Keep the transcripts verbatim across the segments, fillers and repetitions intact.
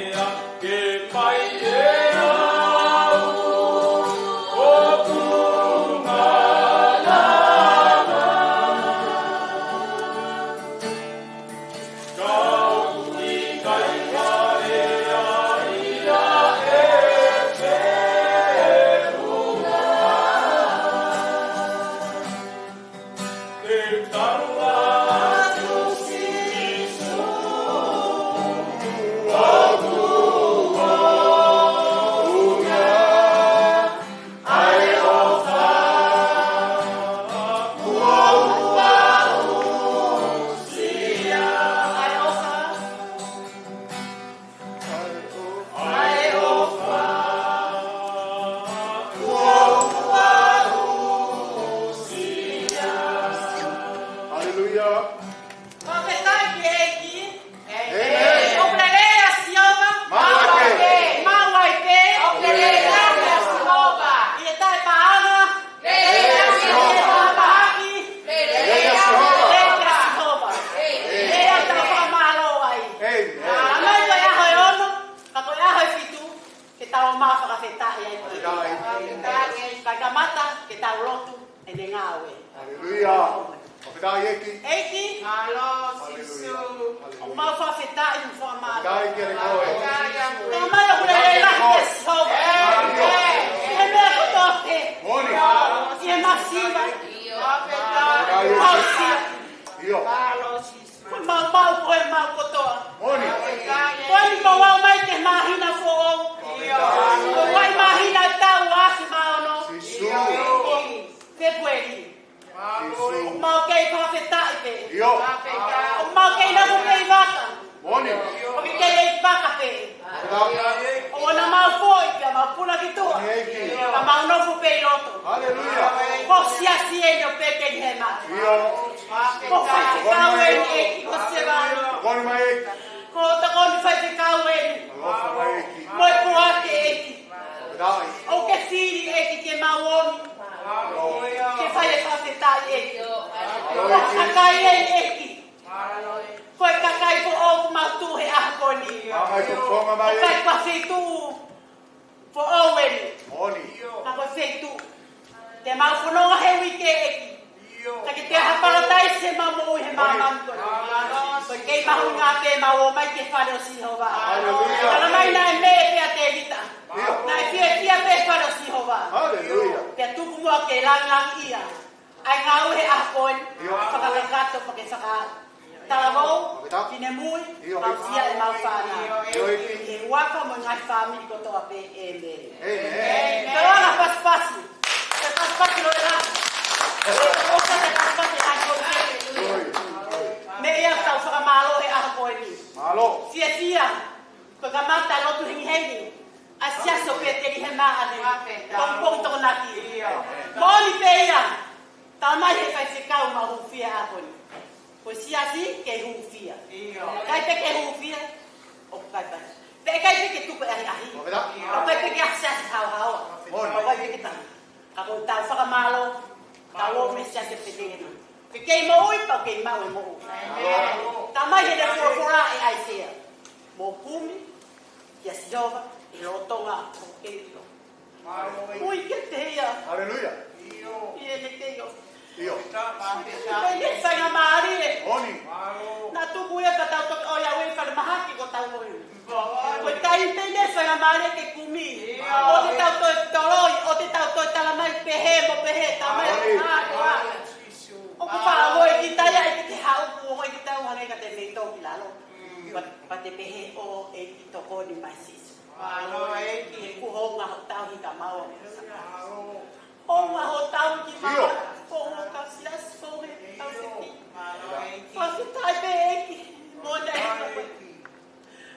Ke pai e au ʻo ku ngalama. Ka ʻoku ʻikai hale ai ia e feʻunga. Haleluia. Fakafetaʻi ki he ʻEiki. ʻĒmeni. ʻOku lelei ʻa Sihova. Maʻu ai pē. Maʻu ai pē. ʻOku lelei ʻa Sihova. ʻI he taʻepaʻanga. Lelei ʻa Sihova. Taʻepahaki. Lelei ʻa Sihova. Lelei ʻa Sihova. ʻĒmeni. Lelei ʻa Sihova. Mālō ai. ʻĒmeni. Ka mai ko e ʻaho ʻe ono, ka ko e ʻaho ʻe fitu, ke tau ō mai ʻo fakafetaʻi ai. Fakafetaʻi. Kae kamata ke tau lotu ʻene ngāue. Haleluia. Fakafetaʻi ʻEiki. ʻEiki. Mālō, Sīsū. Haleluia. ʻOku mau fakafetaʻi mo fakamālō. Fakafetaʻi kia koe. Fakafetaʻi ʻoku lelei lahi ʻa Sihova. ʻĒmeni. ʻI he meʻa kotoa pē. Moʻoni. ʻI he masiva. Fakafetaʻi. Kau sia. ʻIo. Mālō, Sīsū. Ko e maumau, ko e mau kotoa. Moʻoni. Ko eni mau aʻu mai ki he māhina foʻou. Ko e uaʻi māhina ʻo e taʻu uaafe mā ono. Sīsū. Fēpueli. Sīsū. Mau kei fakafetaʻi pē. ʻIo. Mau kei nafu pē ʻi vaka. Moʻoni. ʻOku kei ʻi vaka pē. ʻOua naʻa mau foʻi pea mau puna ki tuʻa. Ka mau nofo pē ʻi loto. Haleluia. Ko e siasi eni ʻoku pehē ki he mā. ʻIo. Ko e faifekau eni ʻEiki, ko Sevani. Tokoni mai ʻEiki. Ko e tokoni faifekau eni. Alofa mai ʻEiki. Mo e poate ʻEiki. Fakafetaʻi. ʻOku ke fili ʻEiki ke mau ō mai ke fai e fakafetaʻi ʻEiki. Ko e kakai eni ʻEiki. Ko e kakai foʻou ʻoku mau tuʻu he ʻaho ko eni. Mai tuʻu fonga mai. ʻOku ʻikai ko ha feituʻu foʻou eni. Moʻoni. Ka ko e feituʻu te mau fononga he uike ʻEiki. Ka ke toe hā palataisi ʻemau moʻui he māmani ko eni. Ko e kei mahuʻinga pē ʻemau ō mai ki he fale ʻo Sihova. Haleluia. Talamai naʻe meʻe pē ʻa Tēvita. ʻIo. Naʻe fiefia pē fale ʻo Sihova. Haleluia. Pea tuku muʻa ke langilangiʻia ʻa e ngāue he ʻaho ko eni. ʻIo. Fakakakato pea ke faka- Talavou, Fakafetaʻi. Finemui, ʻIo. Mau sia ʻemau fānau. ʻIo, ʻEiki. He uaka mo e ngaahi fāmili kotoa pē, ʻēmeni. ʻĒmeni. Tau ʻoange ha pasipasi. Ke pasipasi lō e lā. ʻOku ke pasipasi e ngaahi kōmiti. Meʻa ia tau fakamālō he ʻaho ko eni. Mālō. Fiefia, ko e kamata lotu hengihengi ʻa e siasi ʻo Petelihema ʻanenai. Pongipongi Tokonaki. ʻIo. Moʻoni pē ia. Talamai he faifekau mau hūfia ʻaho ni. Ko e siasi ke hūfia. ʻIo. ʻIkai pē ke hūfia, ʻoku ʻikai pē. Pea ʻikai pē ke tuku e ʻahiʻahi. ʻOku ʻikai pē ke ʻasi siasi haohaoa. Moʻoni. ʻOku ʻikai pē ke taha. Ka ko ʻetau fakamālō, tau ō mei he siasi ʻo Petelihema. Ke kei moʻui pea kei maʻu e moʻui. ʻĒmeni. Talamai heʻene folofola ʻe ʻAisea. Mou kumi kia Sihova ʻi he lolotonga ʻo e kei ʻilo. Mālō. Ui kiate ia. Haleluia. ʻIo. ʻI heʻene kei ʻilo. ʻIo. Pea ʻi he faingamālie. Moʻoni. Mālō. Naʻa tuku ia ka tau toki ʻoi au ʻi falemahaki ko tau ʻoi. Mālō. Ko e taimi pē ʻi he faingamālie ke kumi. ʻIo. ʻOua te tau toe toloi, ʻoua te tau toe talamai pehē mo pehē, talamai Mālō. ʻOku faʻa ʻoua ʻe kita ia ʻe kita haʻu kuo ʻoua ʻe kita ʻoua hangē ka te mei tō ki lalo. Mm. Pea, pea te pehē ʻoua ʻe kita tokoni mai Sīsū. Mālō ʻEiki. He kuo hounga hotau hikamaua. Mālō. Hounga hotau hikamaua. ʻIo. Hounga ka siasi, hounga ka seki. Mālō ʻEiki. Fakafetaʻi pē ʻEiki. Mo ne. Mālō ʻEiki.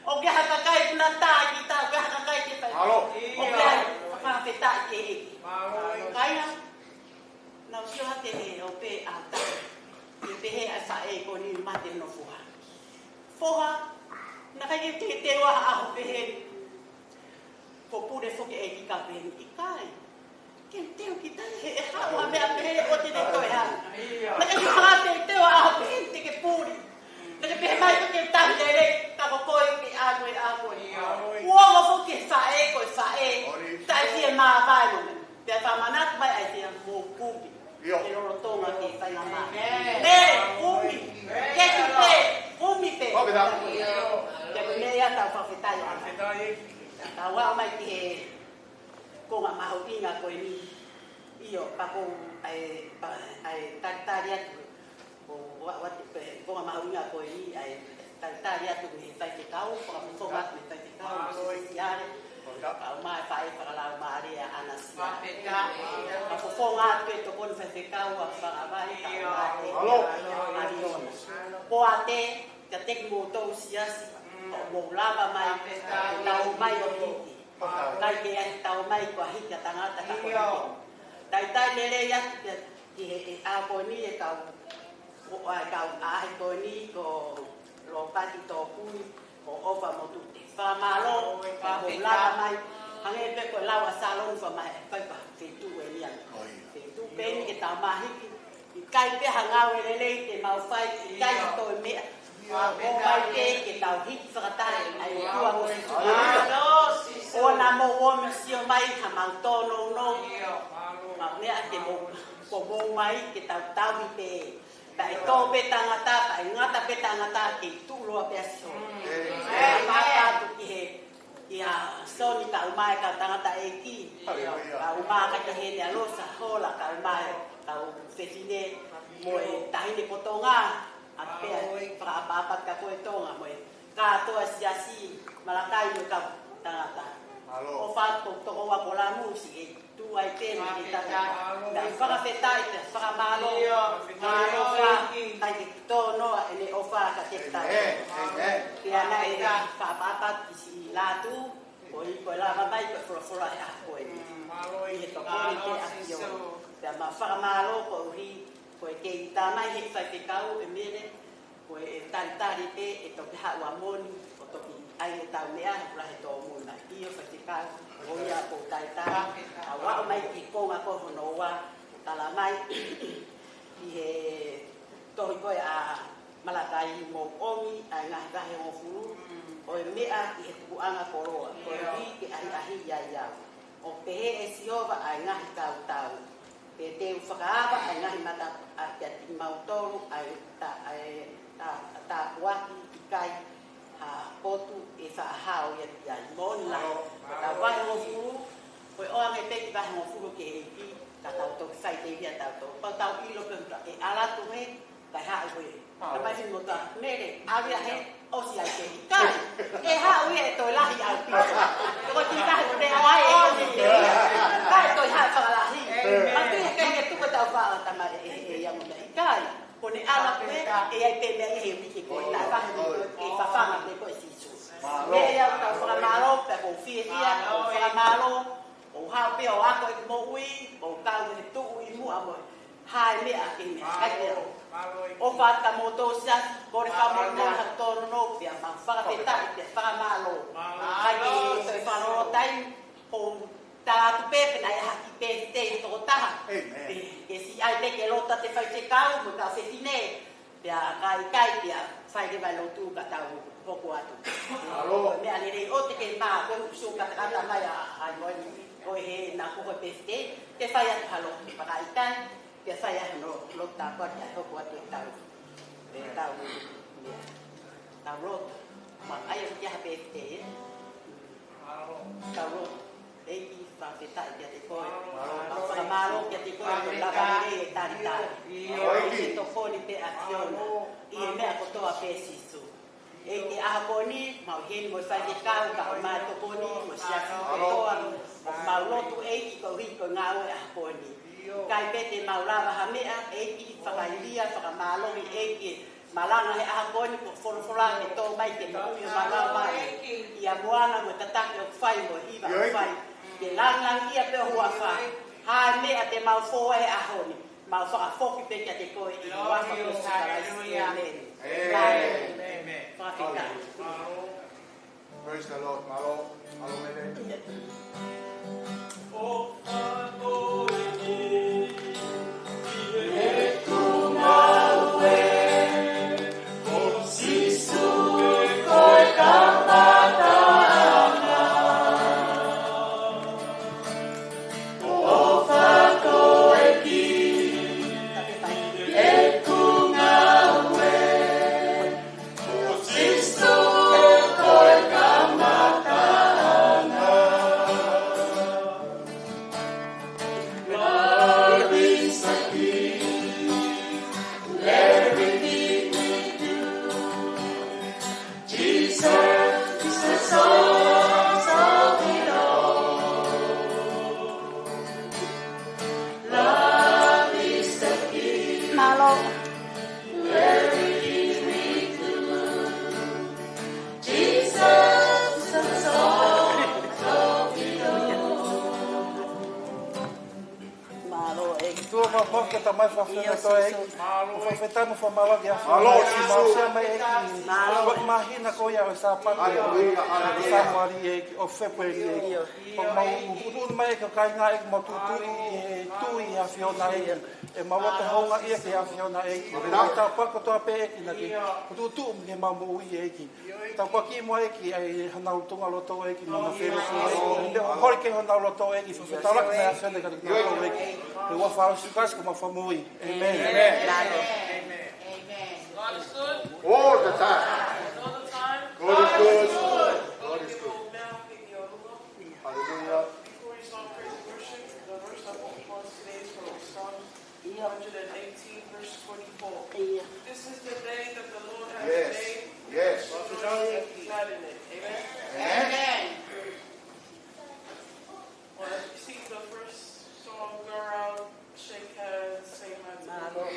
ʻOku ʻi ai ha kakai kuo nau tā kita, ʻoku ʻi ai ha kakai ke fai. Mālō. ʻOku ʻi ai ha fakafetaʻi ki he ʻEiki. Mālō ʻEiki. Kāinga, naʻa ku sio hake he ʻope ʻa e taha. Ke pehē ʻa e faʻē ko eni mate hono foha. Foha, naʻe ʻikai ke teuteu ha ʻaho pehē ni. Kuo pule foki e ʻEiki ka pehē ni, ʻikai. Ke teu kita he ʻe haʻu ha meʻa pehē ʻoua te ne toe hā. Naʻe ʻikai ke teuteu ha ʻaho pehē ni te ke puli. Naʻe pehē mai ko e tau lele, ka ko koe ke ʻalu e ʻaho ko ia. Ke lolotonga ke fai lama. Mē, kumi. Ke tu pē, kumi pē. Ko pē tā. Ke mē ia tau fakafetaʻi. Fakafetaʻi. Tau aʻu mai ki he konga mahuʻinga ko eni. ʻIo, pea ko e, pea, ʻa e talitali atu. Ko, ʻoatu pē, konga mahuʻinga ko eni, ʻa e talitali atu mei he faifekau, fakafofonga atu mei he faifekau, mo Sisiale. Kau mai fai fakalaumālie ʻa ʻAnasia. Ka fofonga atu e tokoni faifekau ʻa Fakavai, kau mai ʻa ʻAliona. Ko ate, ka teki mo tau siasi, ʻo mo lava mai, tau mai ʻo hiki. Kai ke ai tau mai ko a hiki a tangata ka ko hiki. Talitali lelei atu ki he, he ʻaho ko eni e kau, ko e kau ʻaho ko eni ko Lopati Tokui, ko ʻOfa Motu te fakamālō, ka mo lava mai, hangē pē ko e lau ʻa Saloni fa mai, kai pa, feituʻu eni ana. Feituʻu pē eni ke tau mahiki, ʻikai pē ha ngāue lelei te mau fai, ʻikai ha toe meʻa. ʻO mai pē ke tau hiki fakataha ʻa e ʻOtua mo Sīsū Kalaisi. ʻOua naʻa mou ō mo sio mai ha mau tōnounou. Mau meʻa ke mou, ko mou mai ke tau tauhi pē. Pea ʻe tō pē tangata, pea ʻe ngata pē tangata ke tuʻuloa pē ʻa Sihova. Pea ʻoatu ki he ʻIa Soni kau mai kau tangataʻeiki. Haleluia. Kau mai ka ke heni ʻa Losa Hola kau mai kau fefine mo e taʻahine ko Tonga. ʻA pea fakaʻapaʻapa ka ko e Tonga mo e kātoa siasi Malakai mo e kau tangata. Mālō. ʻOfa atu ko Tokoua ko Lamusi e tuʻu ai pē mei he tata. Pea fakafetaʻi, pea fakamālō. Mālō fa, kai ke tō noa ʻene ʻofa ka ke tau. Amen. Amen. Pea naʻe fakaʻapaʻapa ki siʻi Latu, ko e, ko e lava mai, ko e folofola he ʻaho ko eni. ʻI he tokoni pē ʻa ʻAfiona. Pea mau fakamālō koeʻuhi, ko e kei tā mai he faifekau e mele, ko e talitali pē ʻe toki haʻu ʻa moni, ʻo toki ʻai e tau meʻa, he kula he tō muna. ʻIo faifekau, ko ia ko talitali, ʻa ua ʻo mai ki konga ko hono ua, tala mai, ʻi he tohi ko ē ʻa Malakai mo ʻomi ʻa e ngaahi vahe hongofulu, ʻo e meʻa ʻi he tukuʻanga koloa, koeʻuhi ke ʻahiʻahiʻi ai au. ʻO pehē ʻe Sihova ʻa e ngaahi kautau. Pea te u fakaava ʻa e ngaahi mata ʻa kiate kimautolu ʻa e ta-, ʻa e ta-, tāpuaki ʻikai ha potu ʻe faʻa hao ia ki ai. Moʻoni lā, ko e vahe hongofulu, ko e ʻoange pē ki vahe hongofulu ke ʻEiki, ka tau toki fai te ia tau tau. Pea tau ʻilo pē ʻe ala tu he, kae haʻu he. Ka mai si mo ta, mele, ʻalu ia he, ʻosi ai ke ʻikai. ʻE haʻu ia ʻe toe lahi ʻaupito. Ko e kiʻi vahe ko ē ʻoku ʻai ʻe ʻosi te ia. Kae toe haʻu fakalahi. Ka tu ia ke ke tuku tau faʻa tamare ʻe, ʻe ia mo ta ʻikai. Ko ʻene ala ko ē, ʻe ʻai pē meʻa ia he uike ko ē, ta vahe mo ē, ʻe fafanga pē ko ē Sīsū. Meʻa ia ʻoku tau fakamālō, pea ʻoku ou fiefia, ʻoku ou fakamālō, ʻoku ou haʻu pē ʻo ako ʻeku moʻui, ʻoku ou kau he tuʻu ʻi muʻa mo e hā e meʻa ke meʻa, kai te au. ʻOfa atu ka mou tō siasi, kole fakamolemole ha tōnounou pea mau fakafetaʻi pea fakamālō. Kai ke toe fakalolo taimi, ʻoku ou tala atu pē pe naʻe ʻi ai ha kiʻi pēsitei ʻa e tokotaha. Amen. Ke, ke siʻi ai pē ke lotu atu e faifekau, mo e kau fefine. Pea ka ʻikai pea fai leva e lotu ka tau hoko atu. Mālō. Meʻa lelei ʻoku te ke mā, ko e usu katakata mai ʻa, ʻa, ko e, ko e he na ko e pēsitei, ke fai atu ha lotu, pea ka ʻikai, pea fai atu hono lotu tāpuaki ʻa e hoko atu e tau. E tau, meʻa. Tau lotu. Ma, ʻai atu ki ha pēsitei, ē? Tau lotu. ʻEiki, fakafetaʻi kiate koe. Mau fakamālō kiate koe, ko e lava lelei e talitali. ʻEiki, tokoni pē ʻAfiona. ʻI he meʻa kotoa pē Sīsū. ʻEiki, ʻaho ko eni, mau heni mo e faifekau, kae ʻumaʻā e tokoni, mo e siasi kotoa. ʻOku mau lotu ʻEiki, koeʻuhi ko e ngāue ʻaho ko eni. ʻIkai pē te mau lava ha meʻa, ʻEiki, fakaivia, fakamālohi, ʻEiki, malanga he ʻaho ko eni ko e folofola ke tō mai ke moʻui ʻo malava mai. ʻI he moana mo e tataki ʻoku fai mo e hiva ʻoku fai. Ke langilangiʻia pē ho huafa. Hā e meʻa te mau fou ai he ʻaho ni. Mau fakafoki pē kiate koe ʻi he huafa ʻo Sīsū Kalaisi. ʻĒmeni. Fakafetaʻi. Praise the Lord. Mālō. Mālō mele. Mau ke tamai fafena to e ʻEiki. Mau fakafetaʻi mo fakamālō ki he ʻAfiona. Mau sea mai ʻEiki. Mau māhina ko ia ʻo e Sāpate. Haleluia, haleluia. Sānuali ʻEiki, ʻo Fēpueli ʻEiki. ʻOku mau ʻunuʻunu mai ʻEiki ʻo kāinga ʻEiki mau tuʻutuʻu ʻi he tui ʻi he ʻAfiona ʻEiki. ʻE mau loto houngaʻia ki he ʻAfiona ʻEiki. Mau tāpuaki kotoa pē ʻEiki naʻa ke tuʻutuʻu ki heʻemau moʻui ʻEiki. Tāpuakiʻi muʻa ʻEiki ʻa e hanau tuʻunga loto ʻEiki mo nau fēlotu ʻEiki. Neongo ʻoku holi ki honau loto ʻEiki, fakafetaulaki mai ʻAfiona ka nau ʻEiki. ʻI he huafa ʻo Sīsū Kalaisi ko homau Fakamoʻui. ʻĒmeni. ʻĒmeni. God is good. All the time. All the time. God is good. God is good. Hallelujah. Before you start praise and worship, the verse I want to close today is from Psalms one hundred eighteen, verse twenty-four. This is the day that the Lord has made. Yes. Let us rejoice and be glad in it. Amen. Amen. Well, as we sing the first song, go around, shake hands, say hi to the Lord.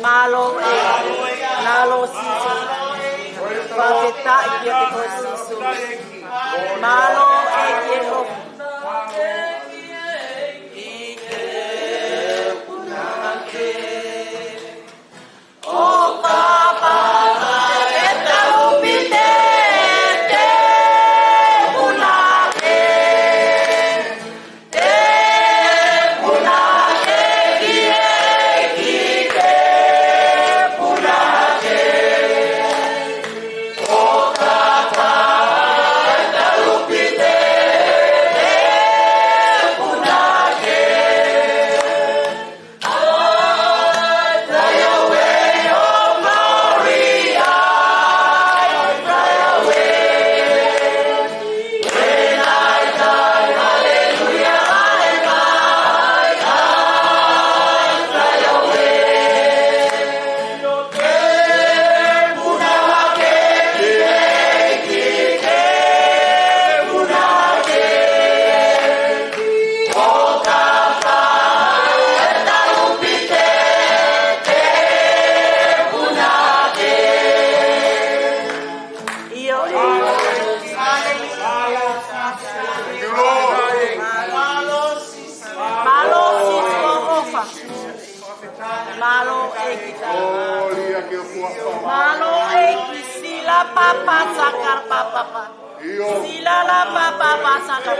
Mālō ʻEiki, mālō Sīsū. Fakafetaʻi kiate koe Sīsū. Mālō ʻEiki e hoku. Papa saka papa pa. Sila la papa pa saka.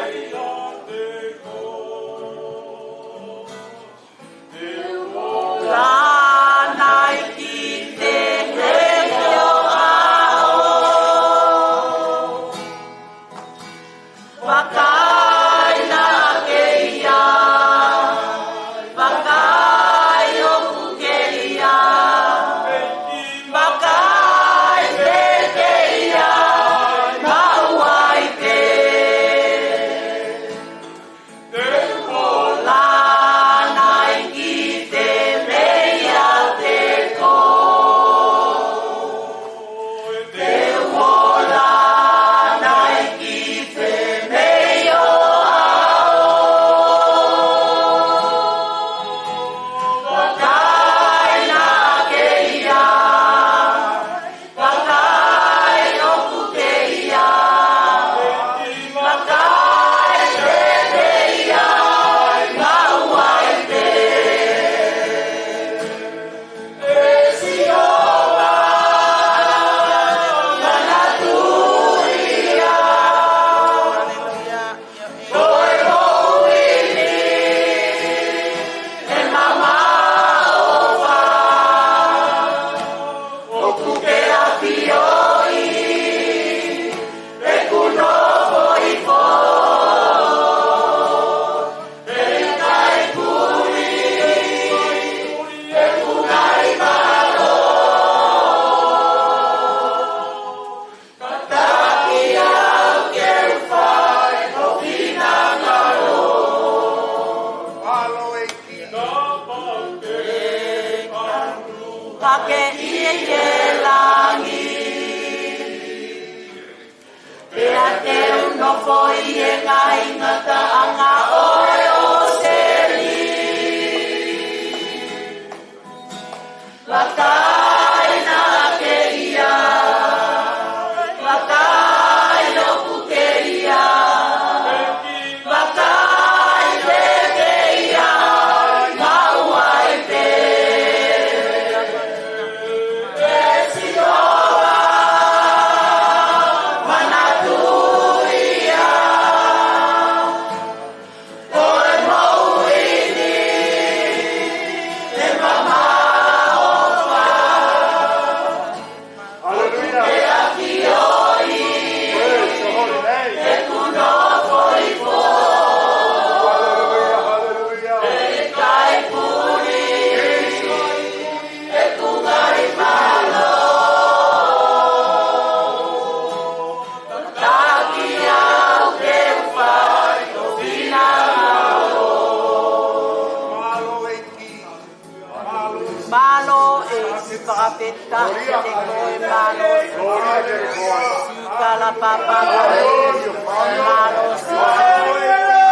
Lana i ki te leio ao. Vakai na ke ia, vakai ʻoku ke ia, vakai te ke ia, maʻu ai pē. Te u ola nai ki te mei ʻa te ko. Te u ola nai ki te mei ʻo ao. Vakai na ke ia, vakai ʻoku ke ia, vakai te ke ia, maʻu ai pē. ʻE Sihova, manatuʻi au. Ko e moʻui ni, ʻe mamaʻo fau, ʻoku ke ʻafioʻi ʻeku nofo hifo, ʻe ʻikai puli ʻeku ngaahi mahalo. Tataki au ke u fai ho finangalo. Hake ʻi he langi. Pea te u nofo ʻi he ngaahi ngataʻanga ʻo e ʻōseni. Vakai na ke ia, vakai ʻoku ke ia, vakai te ke ia, maʻu ai pē. ʻE Sihova, manatuʻi au. Ko e moʻui ni, ʻe mamaʻo fau. Hallelujah. ʻE ʻafioʻi ʻeku nofo hifo. Hallelujah, hallelujah. ʻE ʻikai puli ʻeku ngaahi mahalo. Tataki au ke u fai ho finangalo. Mālō ʻEiki, fakafetaʻi kiate koe, mālō Sīsū. Sika la papa, mālō Sīsū.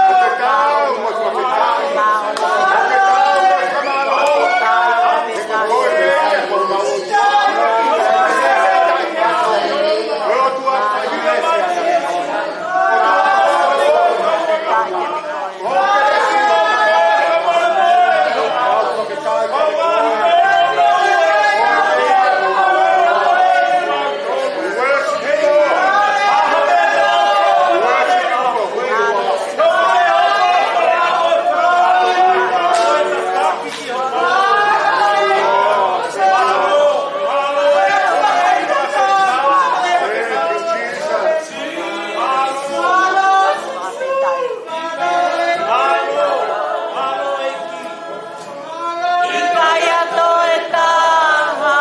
ʻIkai ha toe taha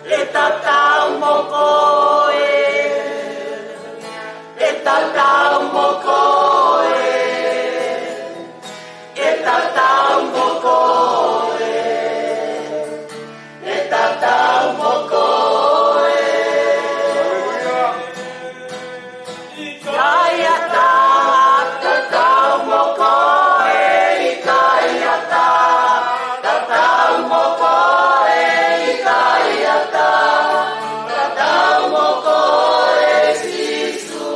ʻe tatau mo koe, ʻe tatau mo koe, ʻe tatau mo koe, ʻe tatau mo koe. ʻIkai ha taha tatau mo koe, ʻikai ha taha tatau mo koe, ʻikai ha taha tatau mo koe, Sīsū.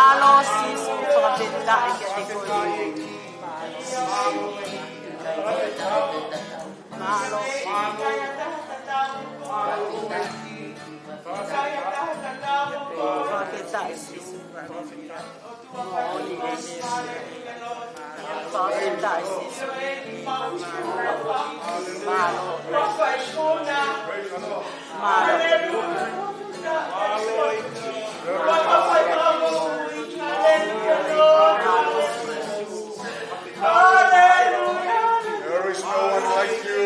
Mālō Sīsū, fakafetaʻi kiate koe. Mālō. Fakafetaʻi Sīsū. Fakafetaʻi Sīsū. Mālō. Mālō. There is no one like you.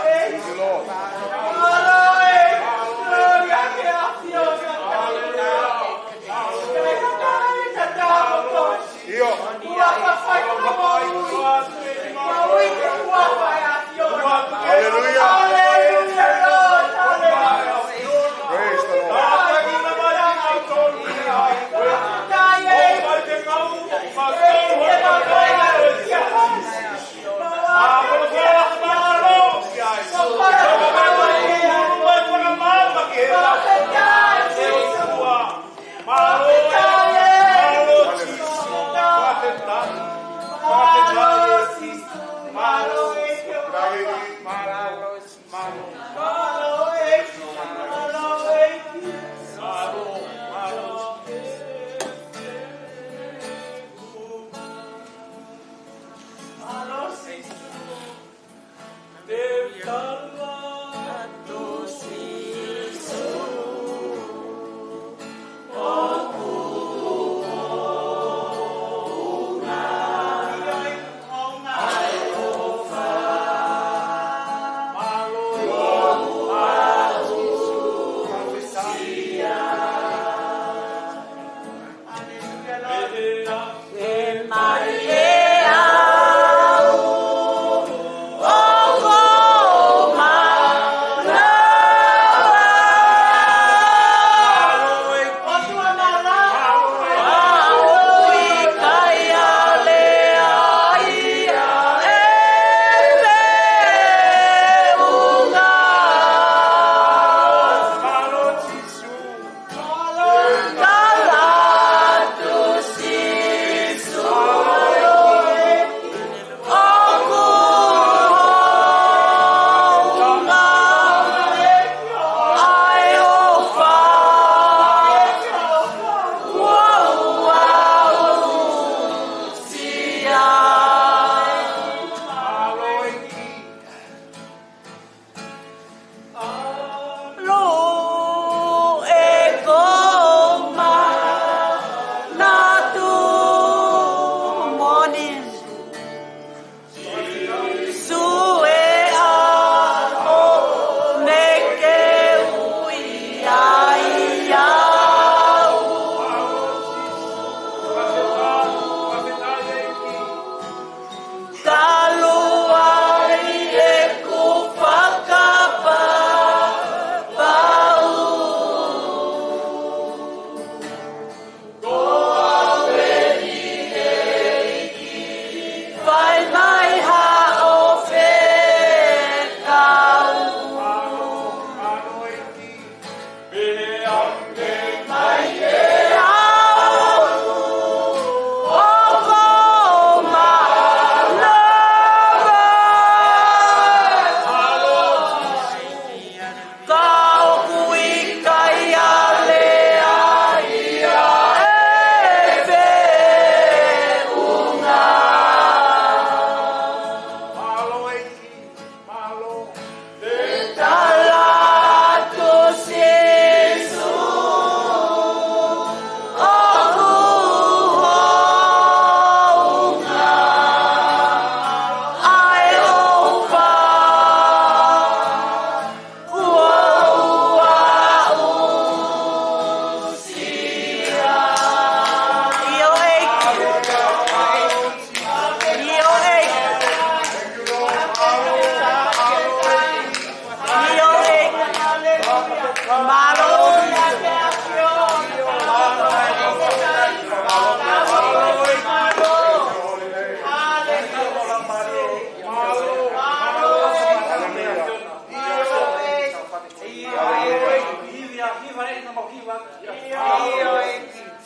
Thank you, Lord. ʻIo. Hallelujah. Praise the Lord.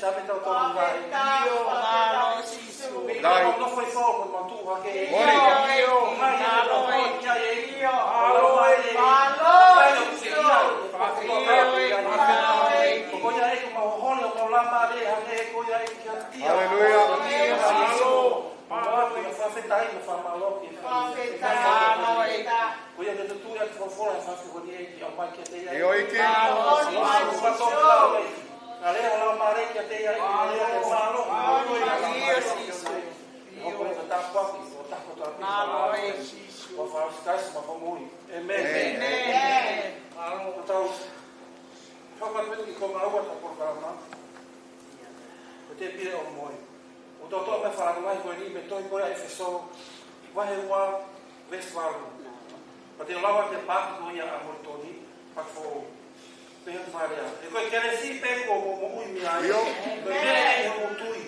Tame tau tau mai. Mālō Sīsū. Mālō. Nofo ʻi fo mo matu hake. Mālō. Mālō. Mālō. Mālō. Ko ia e mau holi o ko lama le hake ko ia e kia tia. Haleluia. Mālō. Mālō. Mālō. Fakafetaʻi, mālō. Fakafetaʻi. Ko ia te tutu ia folofola fakafetaʻi e ki au mai kia te ia. ʻIo ʻEiki. Mālō. Mālō. Mālō. Ka lea ʻa e Laumālie kiate ia, ʻe lea ʻa e mālō. Mālō, ʻio Sīsū. ʻIo. Hoko ia ko e tāpuaki, ʻo tākoto atu. Mālō, ʻio Sīsū. ʻO fakaʻosi Kalaisi mo Fakamoʻui. ʻĒmeni. ʻĒmeni. Mālō, ko tau. Hoko atu ki he konga ua ʻo e polokalama. Ko e tēpile ʻo e moʻui. ʻOku tau toʻo mai e fakaʻamu ko eni mei he tohi ko ia ʻEfesō, vahe ua, veesi valu. Pea te u lau ʻa e paaki ko ia ʻa Molitoni, paaki foʻou. Pehē ʻa e fakalea: He ko e kelesi pē kuo mo moʻui mei ai, ʻio, ko e meʻa ʻi hoʻomou tui.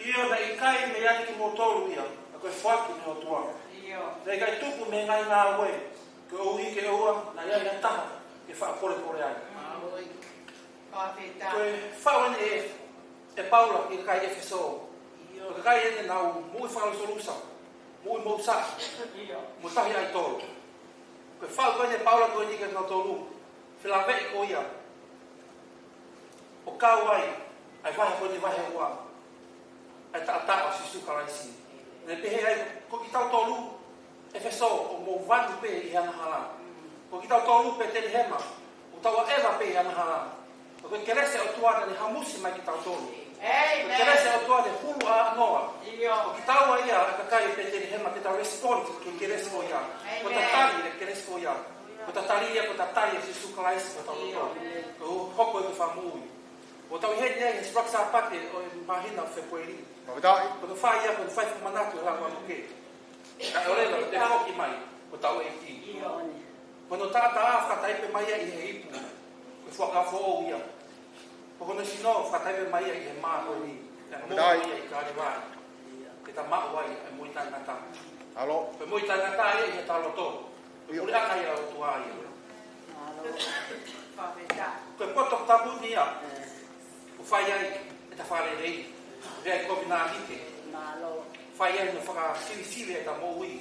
ʻIo, naʻe ʻikai meiate kimoutolu ia, ka ko e foaki mei he ʻOtua. ʻIo. Naʻe ʻikai tupu mei he ngaahi ngāue, koeʻuhi ke ʻoua naʻa ʻi ai ha taha ke faʻa polepole ai. Mālō. Fakafetaʻi. Ko e faʻu eni ʻe, ʻe Paula ki he kakai ʻEfesō. ʻIo. Ko e kakai eni naʻa nau moʻui fakalusalusa, moʻui mousa, ʻio, mo e tauhi ʻaitolo. Ko e faʻu ko eni ʻe Paula ko eni kia nautolu, felāveʻi ko ia ʻo kau ai ʻa e vahe ko eni, vahe ua, ʻa e taʻataʻa ʻo Sīsū Kalaisi. Naʻe pehē ai, ko kitautolu ʻEfesō, ʻoku mou vanu pē ʻi he angahala. Ko kitautolu Petelihema, ʻoku tau ʻaʻeva pē ʻi he angahala. Ko e kelesi ʻa e ʻOtua naʻa ne hamusi mai kitautolu. ʻĒmeni. Ko e kelesi ʻa e ʻOtua naʻe hulu ʻa Noa. ʻIo. Ko kitaua ia ʻa e kakai ʻo Petelihema, ke tau respond ki he kelesi ko ia. ʻĒmeni. Ko e tali ki he kelesi ko ia. Ko e tali ia, ko e tali ʻa Sīsū Kalaisi ki hotau loto. ʻIo. Ko e hoko ia ko e Fakamoʻui. ʻOku tau ʻi heni ai he Siʻaki Sāpate ʻo e māhina ʻo Fēpueli. Fakafetaʻi. Ko e fai ia, ko e fai fakamanatu ʻa e Laumālie Māʻoniʻoni. Kae ʻoua leva ke foki mai ko hotau ʻEiki. ʻIo. Ko hono taʻataʻa fakataipe mai ia ʻi he ipu, ko e fuakava foʻou ia. Ko hono sino fakataipe mai ia ʻi he mā ko eni, ʻa e moʻui ia ʻi Kalevale, ke ta maʻu ai ʻa e moʻui taʻengata. Mālō. Ko e moʻui taʻengata ia ʻi hotau loto. Ko e puleʻanga ia ʻo e ʻOtua ia. Ko e poto tapu ni ia ʻoku fai ai ʻeta fakalelei, ʻa e kovinānite. Fai ai hono fakasilisili ʻeta moʻui,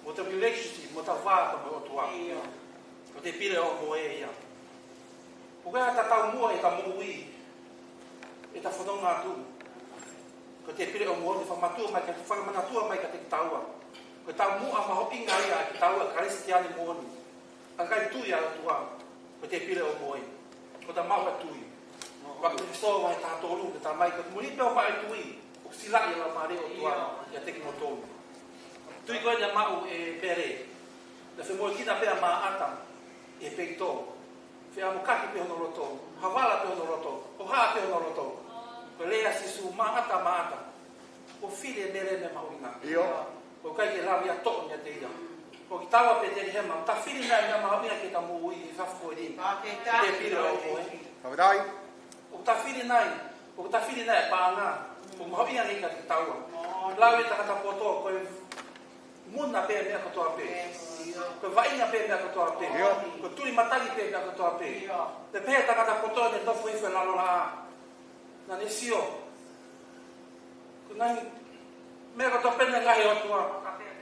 mo ʻeta relationship, mo ʻeta vā pea mo e ʻOtua. Ko e tēpile ʻo e moʻui ia. ʻOku ʻikai ha taumuʻa ʻi heʻeta moʻui, ʻeta fononga atu. Ko e tēpile ʻo e moʻui, ʻe fakamanatua mai, fakamanatua mai kiate kitaua. Ko e taumuʻa mahuʻinga ia ʻa kitaua Kalisitiane moʻoni, ʻa e kakai tui ʻa e ʻOtua. Ko e tēpile ʻo e moʻui, ko ʻeta maʻu ʻa e tui. Ko e ʻEfesō vahe taha tolu, ke ta mai, ko e moʻoni pē ʻo maʻu ʻa e tui, ʻoku silaʻi ʻe he Laumālie ʻo e ʻOtua kiate kimoutolu. Tui ko ē naʻe maʻu ʻe Pele, naʻe femoʻuekina pē ʻa Maʻata ʻi he peito. Feʻamokaki pē hono loto, havala pē hono loto, hohaʻa pē hono loto. Ko e lea ʻa Sīsū, Maʻata, Maʻata, kuo fili ʻe Mele e meʻa mahuʻinga. ʻIo. ʻOku ʻikai ke lava ia ʻo toʻo meiate ia. Ko kitaua Petelihema, ʻoku ta fili nai e meʻa mahuʻinga ki heʻeta moʻui he efiafi ko eni? Fakafetaʻi. Tēpile ʻo e moʻui. Fakafetaʻi. ʻOku ta fili nai, ʻoku ta fili nai e paʻanga ʻoku mahuʻinga kiate kitaua? Lau e tangata poto, ko e muna pē meʻa kotoa pē. Ko e vaʻinga pē meʻa kotoa pē. ʻIo. Ko e tulimatali pē meʻa kotoa pē. ʻIo. Pea pehē ʻe he tangata poto naʻe nofo hifo he lalo laʻā, naʻa ne sio, ko e ngaahi meʻa kotoa pē naʻe ngaohi ʻe he ʻOtua,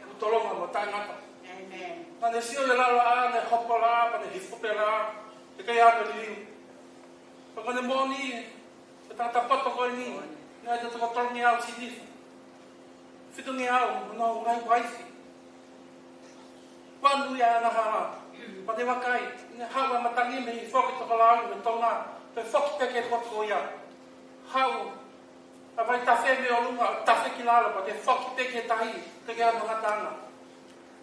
ʻoku tolonga mo taʻengata. ʻĒmeni. Naʻa ne sio he lalo laʻā, naʻe hopo e laʻā, pea ne hifo pē e laʻā, ʻikai ha meʻa liliu. Pea ko ʻene moʻoni, ko e tangata poto ko eni, naʻe ʻi ai e toko tolungeau sinifu, fitungeau hono ngaahi uaifi. Vanu ia he angahala, pea ne vakai, ne haʻu ʻa e matangi mei he foʻi tokolaau mei Tonga, pea foki pē ki he potu ko ia. Haʻu ʻa e vaitafe mei ʻolunga, tafe ki lalo, pea ne foki pē ki he tahi, pea ki he ngataʻanga.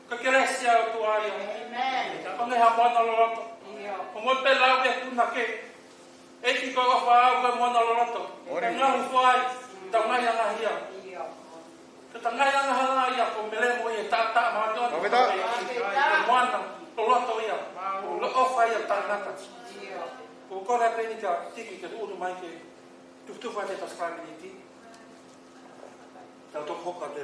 Ko e kelesi ʻa e ʻOtua ia. ʻĒmeni. Ko e ngaahi moana loloto. ʻIo. Ko e moʻoni pē lau ʻe he punake, ʻEiki ko e ʻofa au, ko e moana loloto. ʻOi. Ko e ngaahi foʻi, ʻetau ngaahi angahia. ʻIo. Ko ʻeta ngaahi angahala ia, ko e melemo ia, taʻataʻa māʻoniʻoni. Fakafetaʻi. Ko e moana loloto ia. Ko e ʻofa ia taʻengata. ʻIo. ʻOku ou kole atu eni kia Tiki ke ʻunu mai ke tukutuku atu ʻeta sākalamēniti. Tau toki hoko atu.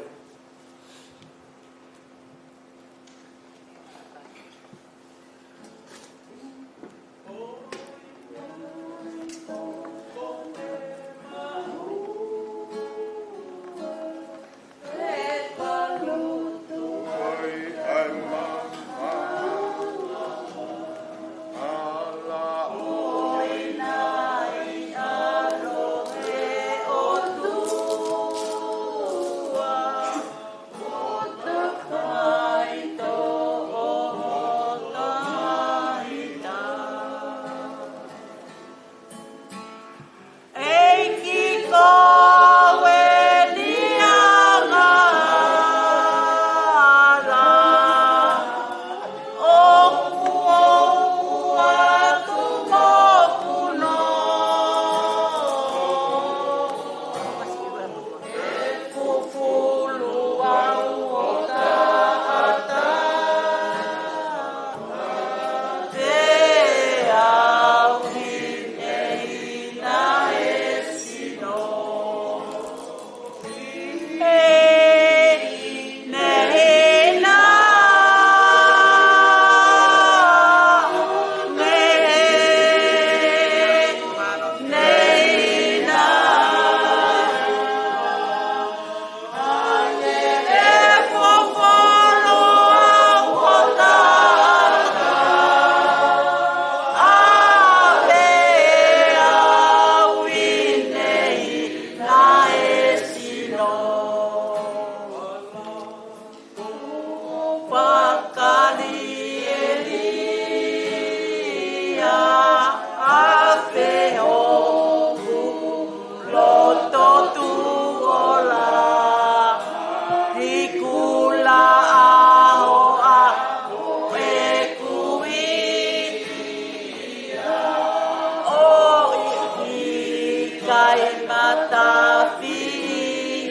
Kae matafi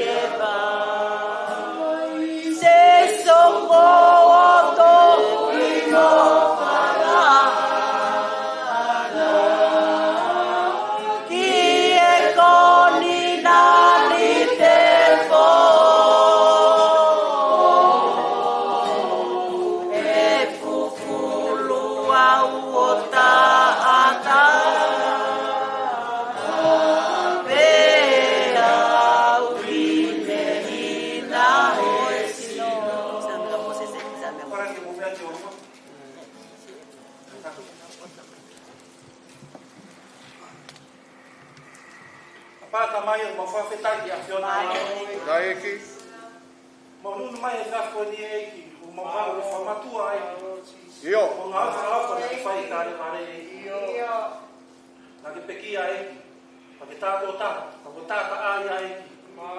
e vai. Se soko o to i mo fala. Ki e koni na ni te fo. E fufulu au o taʻata. Pea u ʻi he ʻina he sino. ʻApā Tamai, ʻoku mau fakafetaʻi ki he ʻAfiona. Fakafetaʻi ʻEiki. Mau nunu mai he efiafi ko eni ʻEiki, ʻoku mau maʻu e fakamatua ʻEiki. ʻIo. Ko e ngaahi fakaʻofa naʻe fai ʻi Kalevale ʻEiki. ʻIo. Naʻa ke pekia ʻEiki, naʻa ke tākotaha, naʻa ke tātāʻia ʻEiki.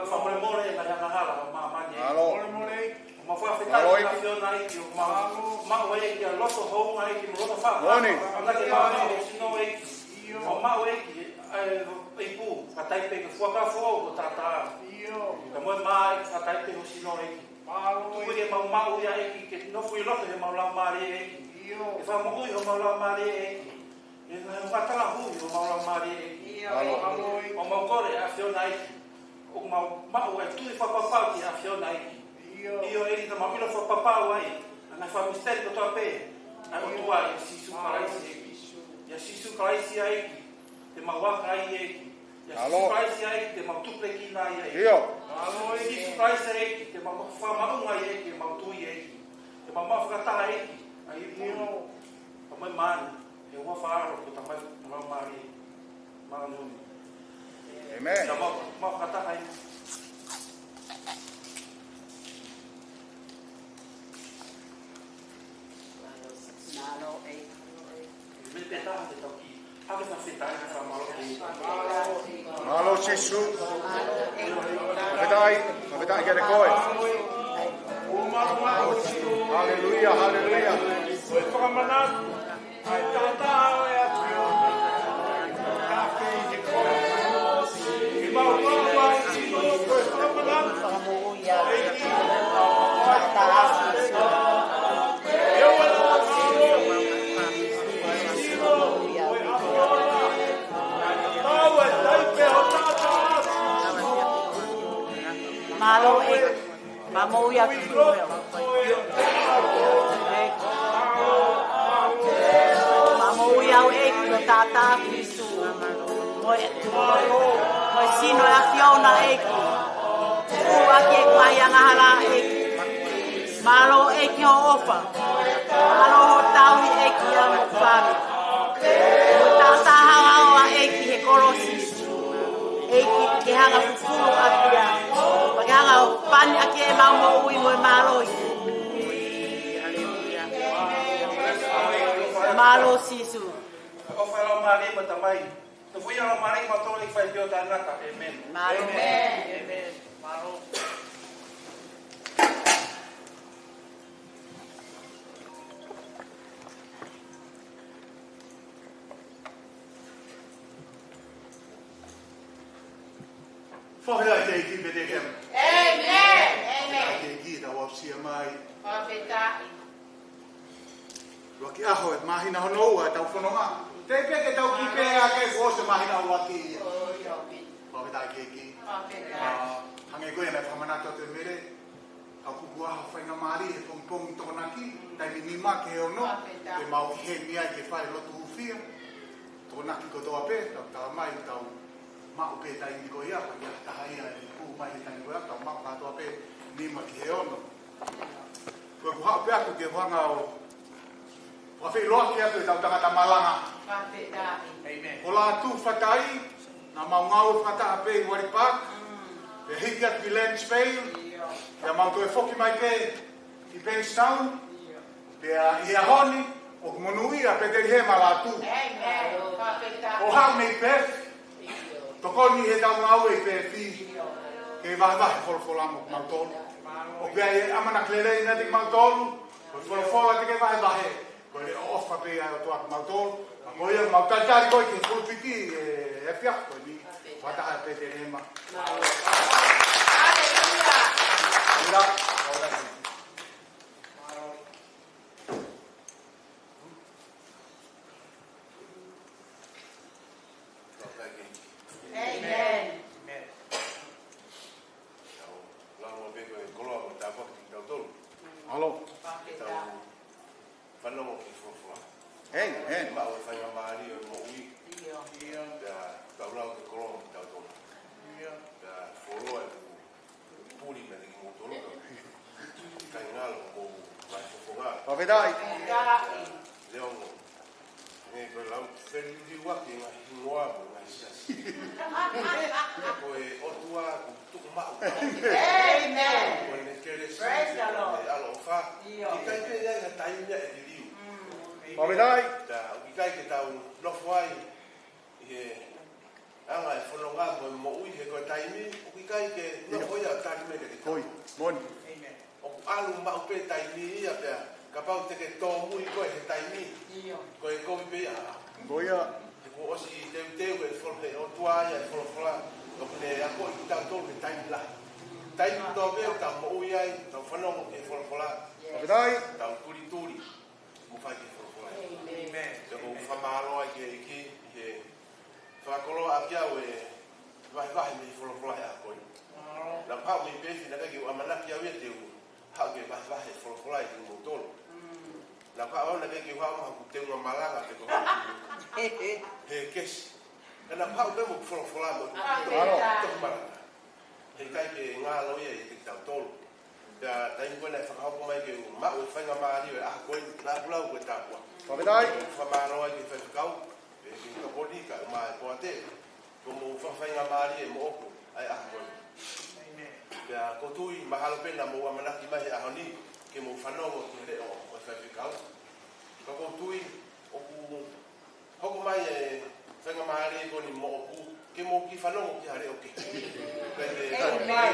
Fakamolemole e ngaahi angahala ʻo māmani ʻEiki. Mālō. ʻOku mau fakafetaʻi ki he ʻAfiona ʻEiki, ʻoku mau maʻu ʻEiki ʻa e loto hounga ʻEiki, mo e loto faka. Moʻoni. Naʻa ke maʻu e sino ʻEiki. ʻOku mau maʻu ʻEiki, ʻa e ipu, fakataipe ke fuakava foʻou ko e taʻataʻa. Ka mo e mā ʻEiki, fakataipe ho sino ʻEiki. Mālō. Tuku ke mau maʻu ia ʻEiki, ke nofo ʻi loto he mau laumālie ʻEiki. ʻIo. Ke fakamoʻui homau laumālie ʻEiki. ʻE ngaahi ngataʻanga hui homau laumālie ʻEiki. ʻIo. Mālō. ʻOku mau kole ʻAfiona ʻEiki. ʻOku mau maʻu e tui fakapapau ki he ʻAfiona ʻEiki. ʻIo. ʻIo ʻEiki, ka mau ʻilo fakapapau ai ʻa e ngaahi fakamisiteli kotoa pē ʻa e ʻOtua ʻia Sīsū Kalaisi ʻEiki. ʻIa Sīsū Kalaisi ʻEiki te mau aka ai ʻEiki. ʻIa Sīsū Kalaisi ʻEiki te mau tupulekina ai ʻEiki. ʻIo. Sīsū Kalaisi ʻEiki te mau fakamaʻunga ai ʻEiki, te mau tui ʻEiki. Te mau maʻu fakataha ʻEiki ʻa e ipu ni. Ka mo e mā ni, he huafa ʻo e ʻAlo ko e Tamai mo e Laumālie Māʻoniʻoni. ʻĒmeni. Ka mau, mau fakataha ʻEiki. Mālō ʻEiki. Mālō Sīsū. Fakafetaʻi, fakafetaʻi kiate koe. Haleluia, haleluia. Mālō ʻEiki. Mālō ia ki he ʻEiki. Mālō ia ʻEiki, ko e taʻataʻa ʻo Sīsū. Mo e, mo e sino ʻo e ʻAfiona ʻEiki. Tuku ʻaki e ngaahi angahala ʻEiki. Mālō ʻEiki hoʻo ʻofa. Mālō hoʻo tauhi ʻEiki ʻa e motuʻa ni. Ko e taʻataʻa haohaoa ʻEiki he kolosi. ʻEiki ke hanga fufulu ʻaki ia. Pea ke hanga ʻo pani ʻaki ʻemau moʻui mo e mālohi. Mālō Sīsū. ʻOfa e Laumālie ʻo e Tamai. Tofuʻia e Laumālie kimautolu ʻi he fai pē ʻo taʻengata. ʻĒmeni. Mālō. ʻĒmeni. Mālō. Fohe ʻa e ʻEiki Petelihema. ʻĒmeni. ʻĒmeni. ʻEiki, tau aʻusia mai. Fakafetaʻi. ʻUluaki ʻaho e māhina hono ua ʻetau fononga. Teʻeki ke tau kiʻi pehē ʻa e kuo ʻosi e māhina ʻuluaki ia. Fakafetaʻi ki he ʻEiki. Fakafetaʻi. ʻA, hangē ko ia naʻe fakamanatu atu ʻe Mele, kau kupu ʻaho faingamālie he pongipongi Tokonaki, taimi nima ki he ono, ke mau ʻi heni ai ke fai lotu hūfia. Tokonaki kotoa pē, tau tala mai, tau maʻu pē taimi ko ia, ko ia taha ia ʻe kū mai he taimi ko ia, tau maʻu kātoa pē nima ki he ono. Ko ʻeku haʻu pē ʻaku ke u hanga ʻo fakafeʻiloaki atu ʻetau tangata malanga. Fakafetaʻi. ʻĒmeni. Ko Lātū Fatai, naʻa mau ngāue fakataha pē ʻi Wally Park, pea hiki atu ki Lansdale, pea mau toe foki mai pē ʻi Bankstown, pea ʻi he ʻaho ni, ʻoku monūʻia Petelihema Lātū. ʻĒmeni. Fakafetaʻi. ʻO haʻu mei Perth, tokoni heʻetau ngāue ʻi Perth, ke vahevahe folofola mo kimautolu. ʻOku ʻi ai e ʻamanaki lelei meiate kimautolu, ko e folofola te ke vahevahe, ko e leʻo ʻofa pē ia ʻa e ʻOtua kiate kimautolu. Ka ko ia mau talitali koe ki he pulupiti he efiafi ko eni. Mata a Petelema. Amen. Tau lau pē ko e koloa mo tāpuaki kitautolu. Alo. Tau fanongo ki he folofola. Amen. Maʻu e faingamālie ʻo e moʻui. Pea tau lau ki he koloa mo kitautolu. Pea fuoloa e puli mei he kimoutolu. Kae ngalo mo mai fofonga. Pea fetaʻi. Leongo. Nge ko e lau feliuliuaki e ngaahi hingoa mo e ngaahi siasi. Ko e ʻOtua ʻoku tuku maʻu. Amen. Ko ʻene kelesi, Praise the Lord. Ko ʻene ʻaloʻofa. ʻIo. ʻIkai pē ʻi ai ha taimi ia ʻe liliu. Pea fetaʻi. Pea ʻoku ʻikai ke tau nofo ai ʻi he anga e fononga mo e moʻui he ko e taimi, ʻoku ʻikai ke nofo ia ʻo tali mai kiate kitautolu. Moʻoni. ʻOku ʻalu maʻu pē taimi ia pea kapau te ke tōmui koe he taimi, ko e kovi pē ia. Ko ia. He kuo ʻosi teuteu ʻe he folo-, ʻe he ʻOtua ia e folofola, ʻoku ne akoʻi kitautolu he taimi lahi. Taimi kotoa pē ʻoku tau moʻui ai, tau fanongo ki he folofola. Pea fetaʻi. Tau tulituli mo fai ki he folofola. Amen. Pea ʻoku ou fakamālō ai ki he ʻEiki, he fakakoloa ʻaki au e vahevahe mei he folofola he ʻaho ko eni. Naʻa ku haʻu mei Pefi naʻe ʻikai ke u ʻamanaki au ia te u haʻu ke vahevahe e folofola kiate kimoutolu. Naʻa ku haʻu naʻe ʻikai ke u haʻu mo haʻaku teunga malanga pe ko haʻaku he kesi. Ka naʻa ku haʻu pē mo e folofola mo e tohi malanga. He ʻikai ke ngalo ia ʻiate kitautolu. Pea taimi ko ē naʻe fakahoko mai ke u maʻu e faingamālie ʻo e ʻaho ko eni, naʻa ku lau ko e tāpuaki. Pea fetaʻi. Fakamālō ai ki he faifekau, pea ki he tokoni kae ʻumaʻā e poate, ko hoʻomou fakafaingamālie moʻoku ʻa e ʻaho ko eni. Pea ʻoku ou tui mahalo pē naʻa mou ʻamanaki mai he ʻaho ni ke mou fanongo ki he leʻo ʻo e faifekau. Ka ʻoku ou tui ʻoku hoko mai e faingamālie ko eni moʻoku, ke mou kiʻi fanongo ki ha leʻo kehe. Pea ʻe, Amen.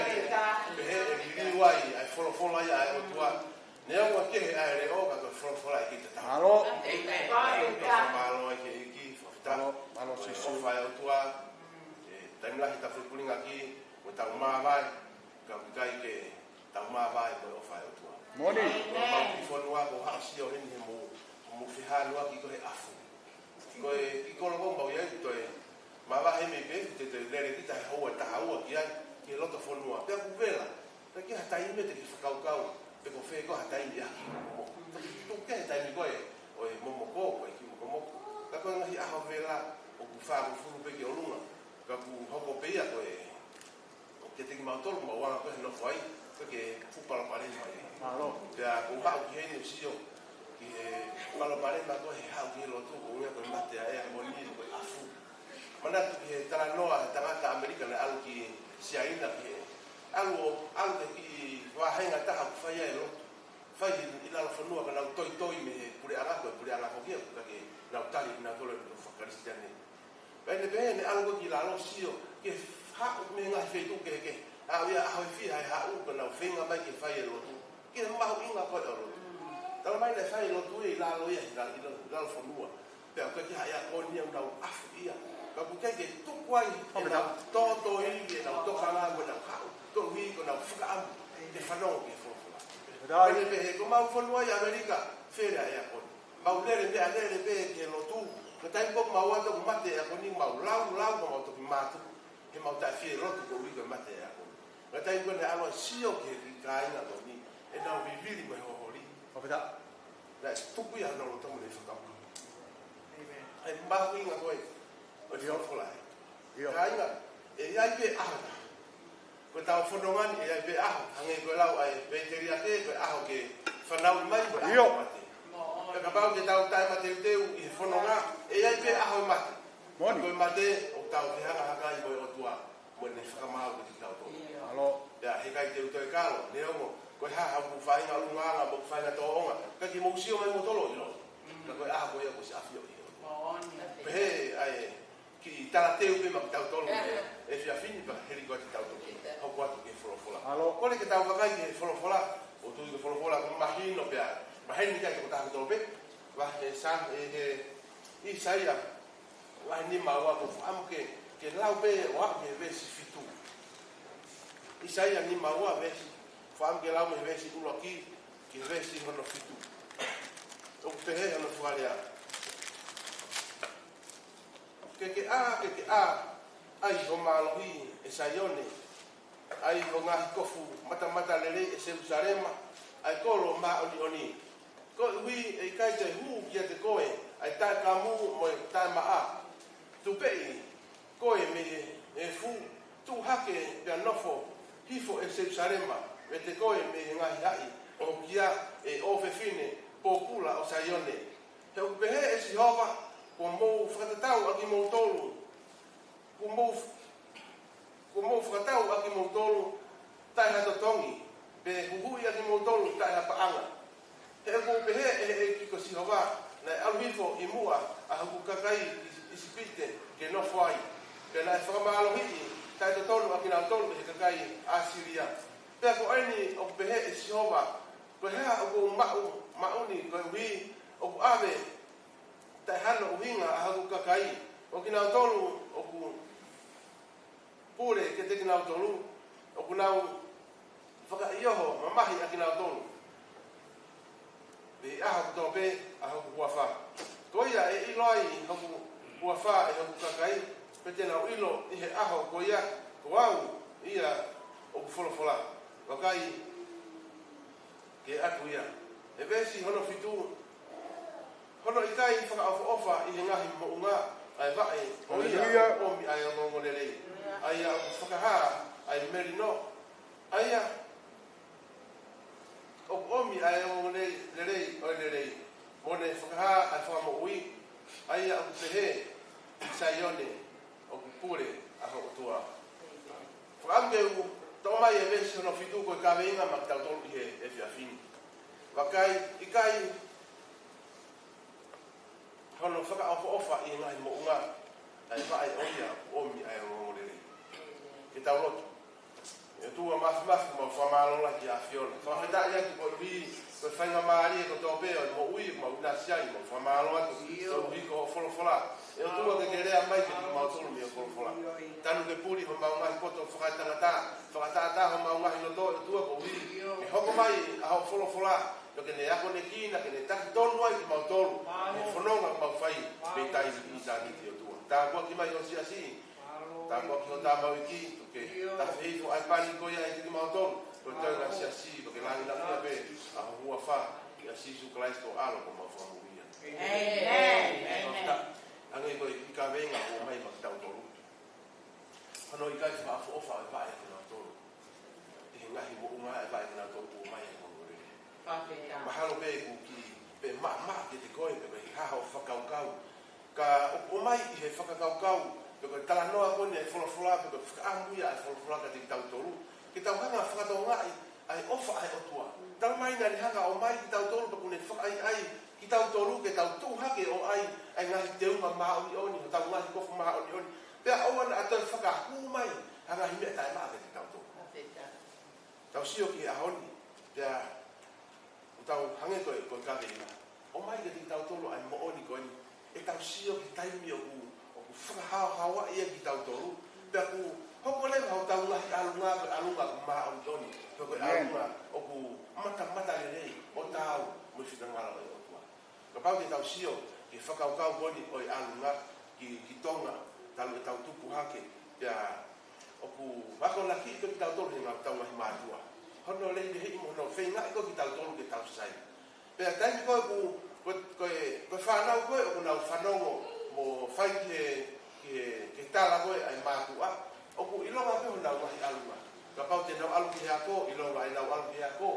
Pehē ʻe liliu ai ʻa e folofola ia ʻa e ʻOtua. Neongo ʻoku kehe ʻa e leʻo, ka ko e folofola ʻe kei tatau. Mālō. Amen. Fakamālō ai ki he ʻEiki, fakafetaʻi. Mālō, mālō, Sīsū. ʻOfa ʻa e ʻOtua, e, taimi lahi ʻetau fepulingaki, mo ʻetau māvae, ka ʻoku ʻikai ke tau māvae mo e ʻofa ʻa e ʻOtua. Moʻoni. Ko e mau kiʻi fonua ko haʻu sio heni he mou, mou fehanuaki ko e ʻafu. Ko e kiʻi kolo ko ē ʻoku mau ʻi ai ʻoku toe mavahe mei pē, te te lele kita he houa ʻe taha ua ki ai, ki he loto fonua. Pea ʻoku vela, ʻikai ke ʻi ai ha taimi te ke fakakaukau pe ko fē ko ha taimi ia ki momo. Tuku ke he taimi ko ē ʻo e momoko, ko e kiʻi mokomoko. Ka ko e ngaahi ʻaho vela ʻoku fāngofulu pē ki ʻolunga. Ka ʻoku hoko pē ia ko e ʻo kiate kimautolu, mau anga ko ē he nofo ai, ko e kiʻi fuʻu palopalema ia. Mālō. Pea ʻoku ou haʻu ki heni ʻo sio ki he palopalema ko ē he haʻu ki he lotu, ko e ʻuhinga ko e mate ʻa e ʻea ko eni, ko e ʻafu. Manatu ki he talanoa he tangata ʻAmelika naʻe ʻalu ki Siaina ki he, ʻalu ʻo, ʻalu ki he kiʻi vāhenga ʻe taha ʻoku fai ai e lotu. Fai ʻi, ʻi lalo fonua ka nau toitoi mei he puleʻanga, ko e puleʻanga foki ia ʻoku ʻikai ke nau tali kinautolu e lotu faka-Kalisitiane. Pea ne pehē, ne ʻalu ko ē ki lalo sio ki he haʻu mei he ngaahi feituʻu kehekehe. Aʻu ia ʻaho ʻe fiha e haʻu, ka nau feinga mai ke fai e lotu. Ki he mahuʻinga ko ē ʻo e lotu. Talamai naʻe fai e lotu ʻi lalo ia, ʻi la-, ʻi la-, lalo fonua. Pea ʻoku ʻikai ke ʻi ai ha ʻea ko eni, ʻoku nau ʻafu ia. Ka ʻoku ʻikai ke tuku ai ʻenau tōtōivi, ʻenau tokanga, ko ʻenau haʻu. Koeʻuhi ko ʻenau fakaʻamu ke fanongo ki he folofola. Pea ne pehē, ko homau fonua ʻi ʻAmelika, fele ʻa e ʻea ko eni. Mau lele meʻalele pē ki he lotu. Ko e taimi ko ē ʻoku mau ʻalu ʻo mate ʻea ko eni, mau lau, lau, mau toki mātuku. He mau taʻefie lotu koeʻuhi ko e mate ʻea ko eni. Ko e taimi ko ē naʻe ʻalu ʻo sio ki he kiʻi kāinga ko eni, ʻenau vivili mo e hoholi. Fakafetaʻi. Naʻe tuku ia hono loto mo ne fakakaukau. ʻA e mahuʻinga ko ē ʻo e folofola ē. Kāinga, ʻe ʻi ai pē ʻaho. Ko ʻetau fononga ni ʻe ʻi ai pē ʻaho, hangē ko e lau ʻa e peiteliake, ko e ʻaho ke fanauʻi mai, ko e ʻaho ke mate. Pea kapau te tau taʻemateuteu ʻi he fononga, ʻe ʻi ai pē ʻaho e mate. Moʻoni. Ko e mate, ʻoku tau fehangahaka ai mo e ʻOtua, mo ʻene fakamaau kiate kitautolu. Mālō. Pea heʻikai te u toe kalo, neongo ko e hā haʻaku faʻahinga ʻulungaanga mo e faʻahinga tōʻonga, ka ke mou sio mai moutolu ʻo ʻilo. Ka ko e ʻaho ko ia kuo ʻosi ʻafioʻi ʻe he ʻOtua. Pehē ʻa e kiʻi talateu pē maʻa kitautolu he efiafi ni pea hili ko ē ʻetau toki hoko atu ki he folofola. Mālō. Kole ke tau vakai ki he folofola, ʻoku tui ko e folofola ʻoku mahino pea maheni ki ai tokotaha kotoa pē. Vahe Saame, ʻi he ʻAisea, vahe nima ua, ʻoku ou fakaʻamu ke Ke lau pē ʻo aʻu ki he veesi fitu. ʻAisea nima ua veesi, fakaʻamu ke lau mei he veesi ʻuluaki ki he veesi hono fitu. ʻOku pehē hono fakalea: Ke ke ʻā, ke ke ʻā, ʻai ho mālohi, ʻe Saione, ʻai ho ngaahi kofu matamatalelei, ʻe Selusalema, ʻa e kolo māʻoniʻoni. Koeʻuhi ʻe ʻikai te u hū kiate koe ʻa e taʻekamu mo e taʻemaʻa. Tupeʻi koe mei he efu, tuʻu hake pea nofo hifo, ʻe Selusalema, meiate koe mei he ngaahi haʻi ʻo hoku kia, ʻe ʻofefine pōpula ʻo Saione. He ʻoku pehē ʻe Sihova: Kuo mou fakatatau ʻa kimoutolu, kuo mou, kuo mou fakatatau ʻa kimoutolu taʻe ha totongi, pe huhuʻi ʻa kimoutolu taʻe ha paʻanga. He ʻoku pehē ʻe he ʻEiki ko Sihova: Naʻe ʻalu hifo ʻi muʻa ʻa hoku kakai ʻi ʻIsipite ke nofo ai, pea naʻe fakamālohiʻi taʻetotonu ʻa kinautolu ʻe he kakai ʻAsilia. Pea ko eni ʻoku pehē ʻe Sihova: Ko e hā ʻoku ou maʻu, maʻu ni, koeʻuhi ʻoku ʻave taʻe hano ʻuhinga ʻa hoku kakai, ʻo kinautolu ʻoku pule kiate kinautolu, ʻoku nau fakaʻioho mamahi ʻa kinautolu mei he ʻaho kotoa pē ʻa hoku huafa? Ko ia ʻe ʻilo ai hoku huafa ʻe hoku kakai, pea te nau ʻilo ʻi he ʻaho ko ia ko au ia ʻoku folofola. Vakai, ke ʻatu ia. He veesi hono fitu: Hono ʻikai fakaʻofoʻofa ʻi he ngaahi moʻunga ʻa e vaʻe ʻo ia ʻoku ʻomi ʻa e ongoongolelei, ʻa ia ʻoku fakahā ʻa e melino, ʻa ia ʻoku ʻomi ʻa e ongoongolelei ʻo e lelei, mo ne fakahā ʻa e fakamoʻui, ʻa ia ʻoku pehē ʻi Saione: ʻOku pule ʻa ho ʻOtua. Fakaʻamu ke u toʻo mai e veesi hono fitu ko e kaveinga maʻa kitautolu ʻi he efiafi ni. Vakai, ʻikai hono fakaʻofoʻofa ʻi he ngaahi moʻunga ʻa e vaʻe ʻo ia ʻoku ʻomi ʻa e ongoongolelei. Ke tau lotu. ʻE ʻOtua Māfimafi, mau fakamālō lahi ki he ʻAfiona. Fakafetaʻi atu koeʻuhi ko e faingamālie kotoa pē ʻo e moʻui ʻoku mau ʻinasi ai, mau fakamālō atu koeʻuhi ko hoʻo folofola. ʻE ʻOtua, ke ke lea mai kiate kimautolu mei hoʻo folofola. Tanu ke puli homau ngaahi poto fakaetangata, fakatātā homau ngaahi loto, ʻe ʻOtua, koeʻuhi ke hoko mai ʻa hoʻo folofola, pea ke ne akonekina, ke ne taki tonu ai kimautolu he fononga ʻoku mau fai mei taimi ki ʻitāniti, ʻe ʻOtua. Tāpuaki mai ho siasi, tāpuaki ho tamaioʻeiki, tuku ke tafe hifo ʻa e pani ko ia ʻiate kimautolu, ko e toenga siasi, pea ke lāngilangiʻia pē ʻa ho huafa, ʻia Sīsū Kalaisi ko ho ʻAlo ko homau Fakamoʻui. ʻĒmeni. ʻĒmeni. Hangē ko e kaveinga ʻoku ʻomai maʻa kitautolu. Hono ʻikai fakaʻofoʻofa ʻa e vaʻe ʻa kinautolu ʻi he ngaahi moʻunga ʻa e vaʻe ʻa kinautolu ʻoku ʻomai ʻa e ongoongolelei. Fakafetaʻi. Mahalo pē ʻoku kiʻi pē maʻamaʻa kiate koe, pe ko e hā hoʻo fakakaukau. Ka ʻoku ʻomai ʻi he fakakaukau, pe ko e talanoa ko eni ʻa e folofola, pe ko e fakaʻamu ia ʻa e folofola kiate kitautolu, ke tau hanga ʻo fakatokangaʻi ʻa e ʻofa ʻa e ʻOtua. Talamai naʻa ne hanga ʻo ʻomai kitautolu, pea kuo ne fakaʻaiʻai kitautolu ke tau tuʻu hake ʻo ʻai ʻa e ngaahi teunga māʻoniʻoni, hotau ngaahi kofu māʻoniʻoni. Pea ʻoua naʻa toe fakahū mai ha ngaahi meʻa taʻemaʻa kiate kitautolu. Fakafetaʻi. Tau sio ki he ʻaho ni, pea ʻoku tau hangē ko e, ko e kaveinga. ʻOmai kiate kitautolu ʻa e moʻoni ko eni. ʻE tau sio ki he taimi ʻoku, ʻoku fakahaohaoaʻi ai kitautolu. Pea ʻoku hoko leva hotau ngaahi ʻalunga, ko e ʻalunga ʻoku māʻoniʻoni. Pea ko e ʻalunga ʻoku matamatalelei ʻo taau mo e finangalo ʻo e ʻOtua. Kapau te tau sio ki he fakakaukau ko eni ʻo e ʻalunga ki, ki Tonga, talu ʻetau tupu hake, pea ʻoku akonaki ko kitautolu he ngaahi tau ngaahi mātuʻa. Hono lelei pē mo hono feingaʻi ko kitautolu ke tau sai. Pea taimi ko ē ʻoku, ko, ko e, ko e fānau ko ē ʻoku nau fanongo mo fai ki he, ki he, ki he tala ko ē ʻa e mātuʻa, ʻoku ʻilonga pē honau ngaahi ʻalunga. Kapau te nau ʻalu ki he ako, ʻilonga ʻenau ʻalu ki he ako.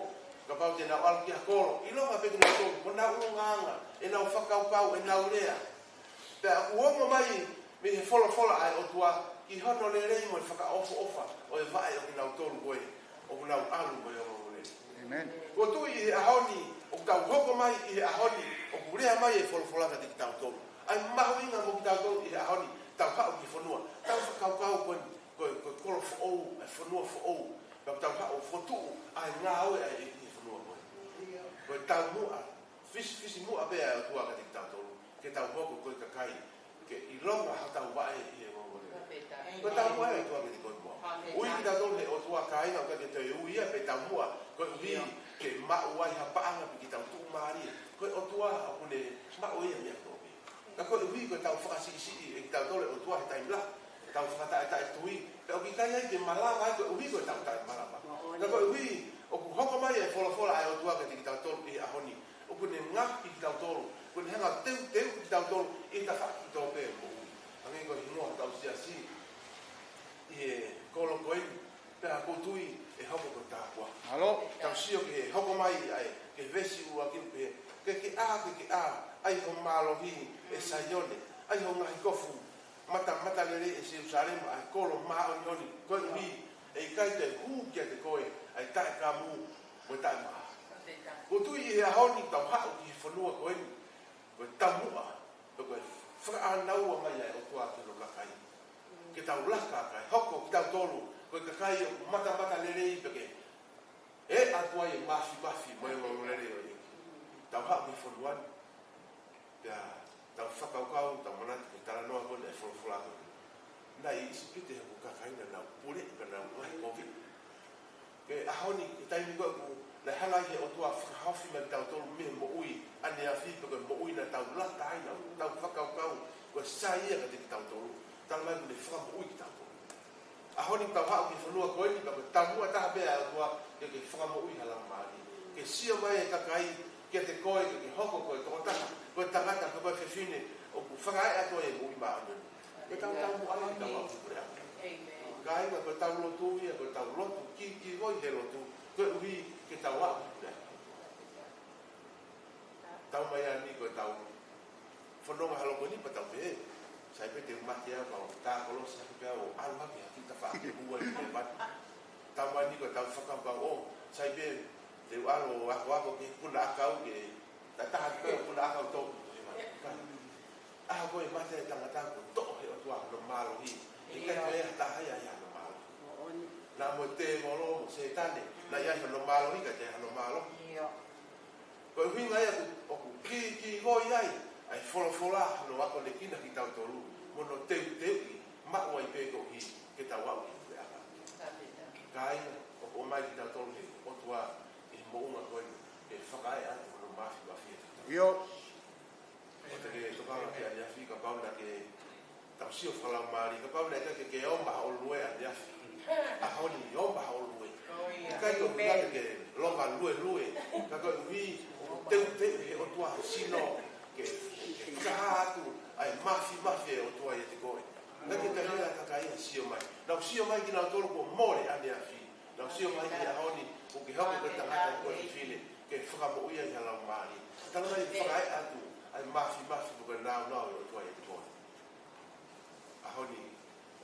Kapau te nau ʻalu ki he ako, ʻilonga pē kinautolu, honau ʻulungaanga, ʻenau fakakaukau, ʻenau lea. Pea ʻoku ongo mai mei he folofola ʻa e ʻOtua ki hono lelei mo e fakaʻofoʻofa ʻo e vaʻe ʻo kinautolu ko ē ʻoku nau ʻalu mo e ongoongolelei. ʻĒmeni. ʻOku ou tui ʻi he ʻaho ni, ʻoku tau hoko mai ʻi he ʻaho ni, ʻoku lea mai e folofola kiate kitautolu. ʻA e mahuʻinga mo kitautolu ʻi he ʻaho ni, tau haʻu ki he fonua, tau fakakaukau ko eni, ko e, ko e kolo foʻou, ʻa e fonua foʻou. Pea tau haʻu ʻo fokotuʻu ʻa e ngāue ʻa e ʻEiki ʻi he fonua ko ē. Ko e taumuʻa, fisifisimuʻa pē ʻa e ʻOtua kiate kitautolu, ke tau hoko ko e kakai ke ʻilonga hotau vaʻe ʻi he ongoongolelei. Ko e taumuʻa ʻa e ʻOtua kiate koe mo au. Ui kitautolu ʻe he ʻOtua, kāinga, ʻoku ʻikai ke toe ui ia pe taumuʻa koeʻuhi ke maʻu ai ha paʻanga pe ke tau tuʻumālie. Ko e ʻOtua ʻoku ne maʻu ia mei he kovi. Ka koeʻuhi ko ʻetau fakasiʻisiʻi ʻe kitautolu e ʻOtua he taimi lahi, tau fakataʻetaʻetui, pea ʻoku ʻikai ai ke malava ai koeʻuhi ko ʻetau taʻemalava. Ka koeʻuhi ʻoku hoko mai e folofola ʻa e ʻOtua kiate kitautolu ʻi he ʻaho ni, ʻoku ne ngaohi kitautolu, ʻoku ne hanga ʻo teuteuʻi kitautolu ʻi he tafaʻaki kotoa pē ʻo e moʻui. Hangē ko e hingoa hotau siasi ʻi he kolo ko eni, pea ʻoku ou tui ʻe hoko ko e tāpuaki. Mālō. Tau sio ki he hoko mai ʻa e, ki he veesi ʻuluaki ʻoku pehē, ke ke ʻā, ke ke ʻā, ʻai ho mālohi, ʻe Saione, ʻai ho ngaahi kofu matamatalelei, ʻe Selusalema, ʻa e kolo māʻoniʻoni, koeʻuhi ʻe ʻikai toe hū kiate koe ʻa e taʻekamu mo e taʻemaʻa. ʻOku ou tui ʻi he ʻaho ni tau haʻu ki he fonua ko eni, ko e taumuʻa, pe ko e fakaʻānaua mai ʻa e ʻOtua ki hono kakai. Ke tau laka kae hoko kitautolu ko e kakai ʻoku matamatalelei, pea ke ʻā atu ai e māfimafi mo e ongoongolelei ʻo e ʻEiki. Tau haʻu ki he fonua ni, pea tau fakakaukau, tau manatu ki he talanoa ko eni ʻa e folofola ko eni. Naʻe ʻi ʻIsipite hoku kakai naʻa nau pule, pea nau ngaahi kovi. Ko e ʻaho ni, ko e taimi ko ē ʻoku ne hanga ai ʻe he ʻOtua ʻo fakahaofi mai kitautolu mei he moʻui ʻaneafi, pe ko e moʻui naʻa tau lata ai, naʻa tau fakakaukau ko e sai ia kiate kitautolu. Talamai ʻoku ne fakamoʻui kitautolu. ʻAho ni tau haʻu ki he fonua ko eni, pea ko e taumuʻa taha pē ʻa e ʻOtua ke ke fakamoʻui ha laumālie. Ke sio mai e kakai kiate koe, ke ke hoko ko e tokotaha, ko e tangata, ko e fefine ʻoku fakaeʻa atu ai e moʻui māʻoniʻoni. Ko ʻetau taumuʻa ia ʻi heʻetau aʻu ki he puleʻanga. Kāinga, ko ʻetau lotu ia, ko ʻetau lotu, kīkīvoi he lotu, koeʻuhi ke tau aʻu ki he puleʻanga. Taumaiā ni ko ʻetau fononga ha loko ni pea tau pehē, sai pē te u mate au, kau tākolosi hake pē au ʻo ʻalu hake ha kiʻi tafaʻaki ʻo ʻalu ki hēvani. Taumaiā ni ko ʻetau fakakaukau, ʻo, sai pē te u ʻalu ʻo akoako ki he punaʻakau, ke tataha pē ʻo punaʻakau tō ki hēvani. ʻAho ko ē mate e tangata kuo toʻo ʻe he ʻOtua hono mālohi. ʻIkai toe ʻi ai ha taha ia ʻi ai hono mālohi. Naʻa mo e tēvolo mo Sētane, naʻe ʻi ai hono mālohi, ʻikai toe ʻi ai hono mālohi. Ko e ʻuhinga ia ʻoku, ʻoku kīkīvoi ai ʻa e folofola, hono akonekina kitautolu, mo hono teuteuʻi, maʻu ai pē koeʻuhi ke tau aʻu ki he puleʻanga. Kāinga, ʻoku ʻomai kitautolu ʻe he ʻOtua ʻi he moʻunga ko eni, ke fakaeʻa atu hono māfimafi ʻiate kitautolu. ʻOua te ke tokanga ki ʻaneafi, kapau naʻa ke tau sio fakalaumālie, kapau naʻe ʻikai ke ke ō mai ʻo lue ʻaneafi. ʻAho ni ō mai ʻo lue. ʻIkai ko e ʻuhinga ke ke lova luelue, ka koeʻuhi ʻoku teuteu ʻe he ʻOtua ho sino ke, ke fakahā atu ʻa e māfimafi ʻa e ʻOtua ʻiate koe. Naʻa ke tau hela kakai ia sio mai. Nau sio mai kinautolu kuo mole ʻaneafi. Nau sio mai ki he ʻaho ni, ʻoku ke hoko ko e tangata, ko e fefine, ke fakamoʻui ai ha laumālie. Talamai ʻe fakaeʻa atu ʻa e māfimafi mo e nāunau ʻa e ʻOtua ʻiate koe. ʻAho ni,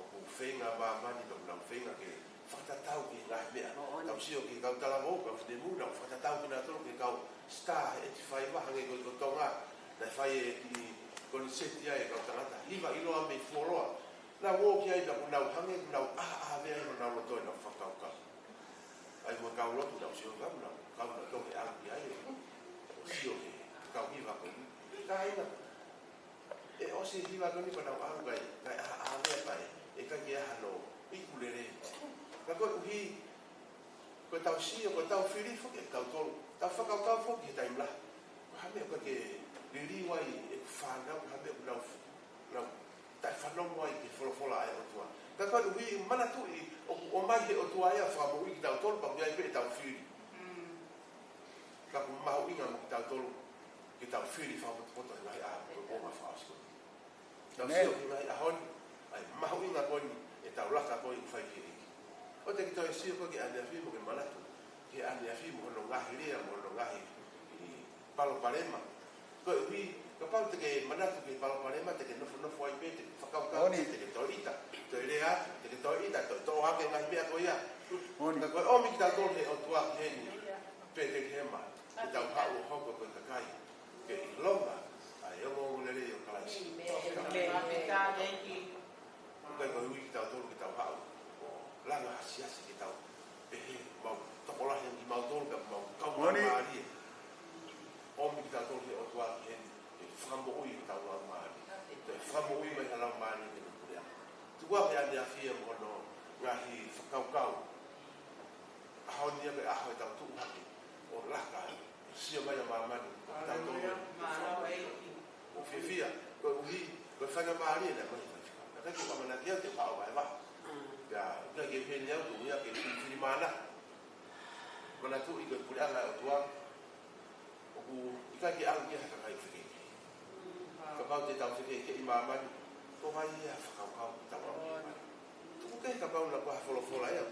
ʻoku feinga māmani, ʻoku nau feinga ke fakatatau ki he ngaahi meʻa. Tau sio ki he kau talavou, kau finemui, nau fakatatau kinautolu ki he kau star he ʻeti faiva, hangē ko e ko Tonga, naʻe fai e kiʻi koniseti ai e kau tangata hiva ʻiloa mei fuoloa. Nau ō ki ai, naʻa kuo nau hangē, kuo nau ʻāʻāvea ai honau loto ʻenau fakakaukau. ʻAi mo e kau lotu, nau sio, kau nau, kau nau toki ʻalu ki ai, ʻo sio he kau hiva ko eni. Kāinga, ʻe ʻosi e hiva ko eni pea nau ʻalu ki ai, kae ʻāʻāvea pē, ʻikai ke ʻi ai hano iku lelei. Ka koeʻuhi ko ʻetau sio, ko ʻetau fili foki ʻe kitautolu, tau fakakaukau foki he taimi lahi, ko e hā e meʻa ʻoku ʻikai ke liliu ai ʻeku fānau, ko e hā e meʻa ʻoku nau, nau taʻefanongo ai ki he folofola ʻa e ʻOtua. Ka koeʻuhi manatuʻi ʻoku ʻomai ʻe he ʻOtua ia ʻo fakamoʻui kitautolu, pea ʻoku ʻi ai pē ʻetau fili. Ka ʻoku mahuʻinga mo kitautolu ke tau fili fakapotopoto he ngaahi ʻaho ko ē kuo fakaʻosi ko eni. Tau sio ki he ngaahi ʻaho ni, ʻa e mahuʻinga ko eni ʻetau laka ko ē ʻoku fai ki he ʻEiki. ʻOua te ke toe sio koe ki ʻaneafi mo ke manatu ki he ʻaneafi mo hono ngaahi lea, mo hono ngaahi palopalema. Koeʻuhi, kapau te ke manatu ki he palopalema, te ke nofonofo ai pē, te ke fakakaukau pē, te ke toe ʻita, toe lea atu, te ke toe ʻita, toe toʻo hake ngaahi meʻa ko ia. Ka ko e ʻomi kitautolu ʻe he ʻOtua ki heni, Petelihema, ke tau haʻu ʻo hoko ko e kakai ke ʻilonga ʻa e ongoongolelei ʻo Kalaisi. ʻOku ʻikai ko e ui kitautolu ke tau haʻu ʻo langa ha siasi ke tau pehē mau tokolahi ange kimautolu ka mau kau mālie. ʻOmi kitautolu ʻe he ʻOtua ki heni ke fakamoʻui hotau laumālie. Ke fakamoʻui mai ha laumālie ke nau puleʻanga. Tuku ā pē ʻa laka, sio mai ʻa māmani, ʻo tau tō. Mālō ʻEiki. ʻOku fiefia, koeʻuhi, ko e faingamālie naʻe mai fai. Naʻe ʻikai ke u ʻamanaki au te u haʻu vaevae. Pea, ʻikai ke pehē ni au, ko ia ke fili, fili mana. Manatuʻi ko e puleʻanga ʻo e ʻOtua, ʻoku ʻikai ke ʻalu ki ai ha kakai fekeʻikeʻi. Kapau te tau fekeʻikeʻi māmani, ko hai ia fakakaukau ke tau ʻalu ki ai? Tuku kehe kapau naʻa ko ha folofola ia,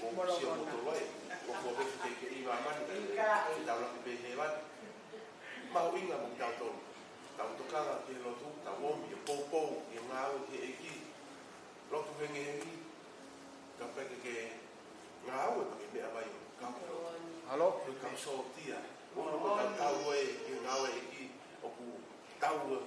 ko sio mo tolo ai, ko ko ke fekeʻikeʻi māmani, ke tau laki pē hēvani. Mahuʻinga mo kitautolu. Tau tokanga ki he lotu, tau ōmi ʻo poupou ki he ngāue ki he ʻEiki. Lotu hengihengi, ka ʻikai ke ke ngāue pea ke meʻa mai ʻo kau ki lotu. Mālō. Ko e kau sōtia. ʻOku tau tau ē ki he ngāue ʻEiki, ʻoku tau ē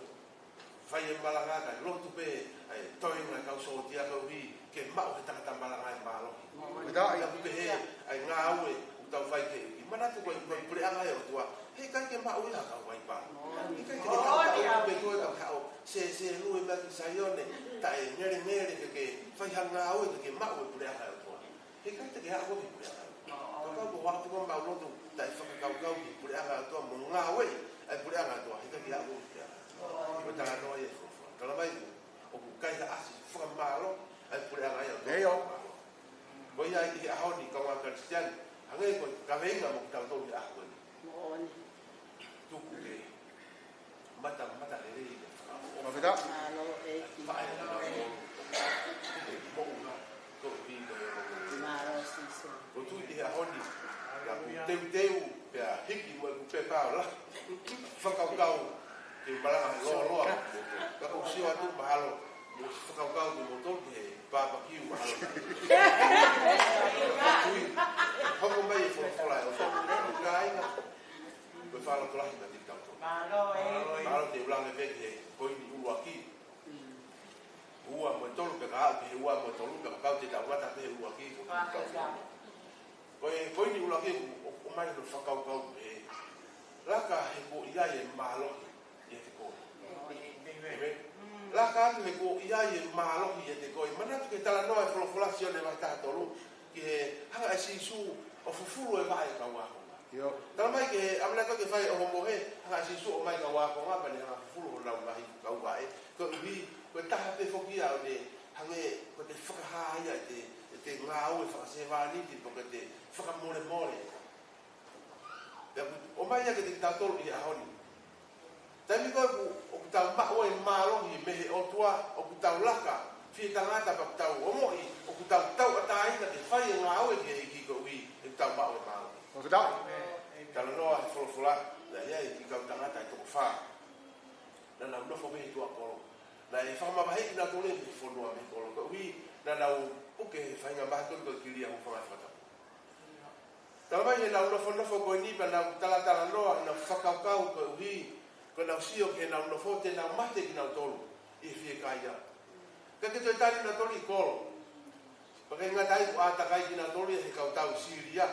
fai e malanga ka lotu pē, ʻa e toenga kau sōtia koeʻuhi ke maʻu he tangata malanga e mālohi. Mālō. Pea ʻoku pehē ʻa e ngāue ʻoku tau fai ki he ʻEiki. Manatu ko e, ko e puleʻanga ʻo e ʻOtua, heʻikai ke maʻu ia ha kau vaipala. Mālō. Heʻikai ke ke tau tau pē koe ka ke haʻu ʻo sēsēlue mai ki Saione, taʻengelengele ke ke fai ha ngāue ke ke maʻu e puleʻanga ʻo e ʻOtua. Heʻikai te ke haʻu ki he puleʻanga. Kapau ko hoʻo ʻalu atu ko e mau lotu taʻefakakaukau ki he puleʻanga ʻo e ʻOtua mo ngāueʻi ʻa e puleʻanga ʻo e ʻOtua, heʻikai ke haʻu ki he puleʻanga. Ko e talanoa ia e folofola. Talamai ʻoku ʻikai ha ʻasi fakamālō ʻa e puleʻanga ia ʻo e ʻOtua. ʻIo. Ko ia ʻi he ʻaho ni kaungā Kalisitiane, hangē ko e kaveinga mo kitautolu he ʻaho ni. Moʻoni. Tuku ke mata, mata lelei ʻa e fakaʻaho. Mālō ʻEiki. Faʻa e fakaʻaho. Tuku ke moʻunga, ko e ʻuhinga ia mo e. Mālō Sīsū. Ko e tui ʻi he ʻaho ni, ka ʻoku teuteu, pea hiki mo ʻeku pepa ʻo lahi. Fakakaukau ke malanga lōloa. Ka ʻoku ou sio atu mahalo, mo fakakaukau ke mo tolu ke papakiu mahalo. Tui, hoko mai e folofola ʻa e ʻOtua. Kāinga, ko e fakalotolahi maʻa kitautolu. Mālō ʻEiki. Mālō, te u lave pē ki he poini ʻuluaki. Ua mo e tolu, pea ka aʻu ki he ua mo e tolu, pea kapau te tau mata pē he ʻuluaki, ko e tau. Ko e poini ʻuluaki ʻoku, ʻoku ʻomai hono fakakaukau ē. Laka he kuo ʻi ai e mālohi ʻiate koe. ʻĒmeni. Laka atu he kuo ʻi ai e mālohi ʻiate koe. Manatu ki he talanoa e folofola Sione vahe taha tolu, ki he hanga ʻe Sīsū ʻo fufulu e vaʻe ʻo e kau ākonga. ʻIo. Talamai ke, ʻamanaki ke fai ʻo homo he, hanga ʻe Sīsū ʻo ʻomai e kau ākonga, pea ne hanga ʻo fufulu honau ngaahi kau vaʻe. Koeʻuhi, ko e taha pē foki ia ʻoku ne hangē, ko e fakahā ia ʻete, ʻete ngāue fakasevāniti, pe ko ʻete fakamolemole. Pea ʻoku ʻomai ia kiate kitautolu ʻi he ʻaho ni. Taimi ko ē ʻoku, ʻoku tau maʻu e mālohi mei he ʻOtua, ʻoku tau laka, fie tangata pea ʻoku tau ongoʻi, ʻoku tau tauʻatāina ke fai e ngāue ki he ʻEiki koeʻuhi, ʻoku tau maʻu e mālohi. Ko e tau. Talanoa he folofola, naʻe ʻi ai e kiʻi kau tangata ʻe toko fā. Naʻa nau nofo mei he tuʻa kolo. Naʻe fakamavaheʻi kinautolu mei he fonua mei he kolo. Koeʻuhi, naʻa nau puke he faʻahinga mahaki ko e kilia hūfanga he fakatapu. Talamai heʻenau nofonofo ko eni pea nau talatalanoa, nau fakakaukau koeʻuhi, ko ʻenau sio ki heʻenau nofo te nau mate kinautolu ʻi he fiekaia. Ka ke toe tali kinautolu ʻi kolo. Pea ʻikai ngata ai kuo ʻātakai kinautolu ia he kau tau Sīlia.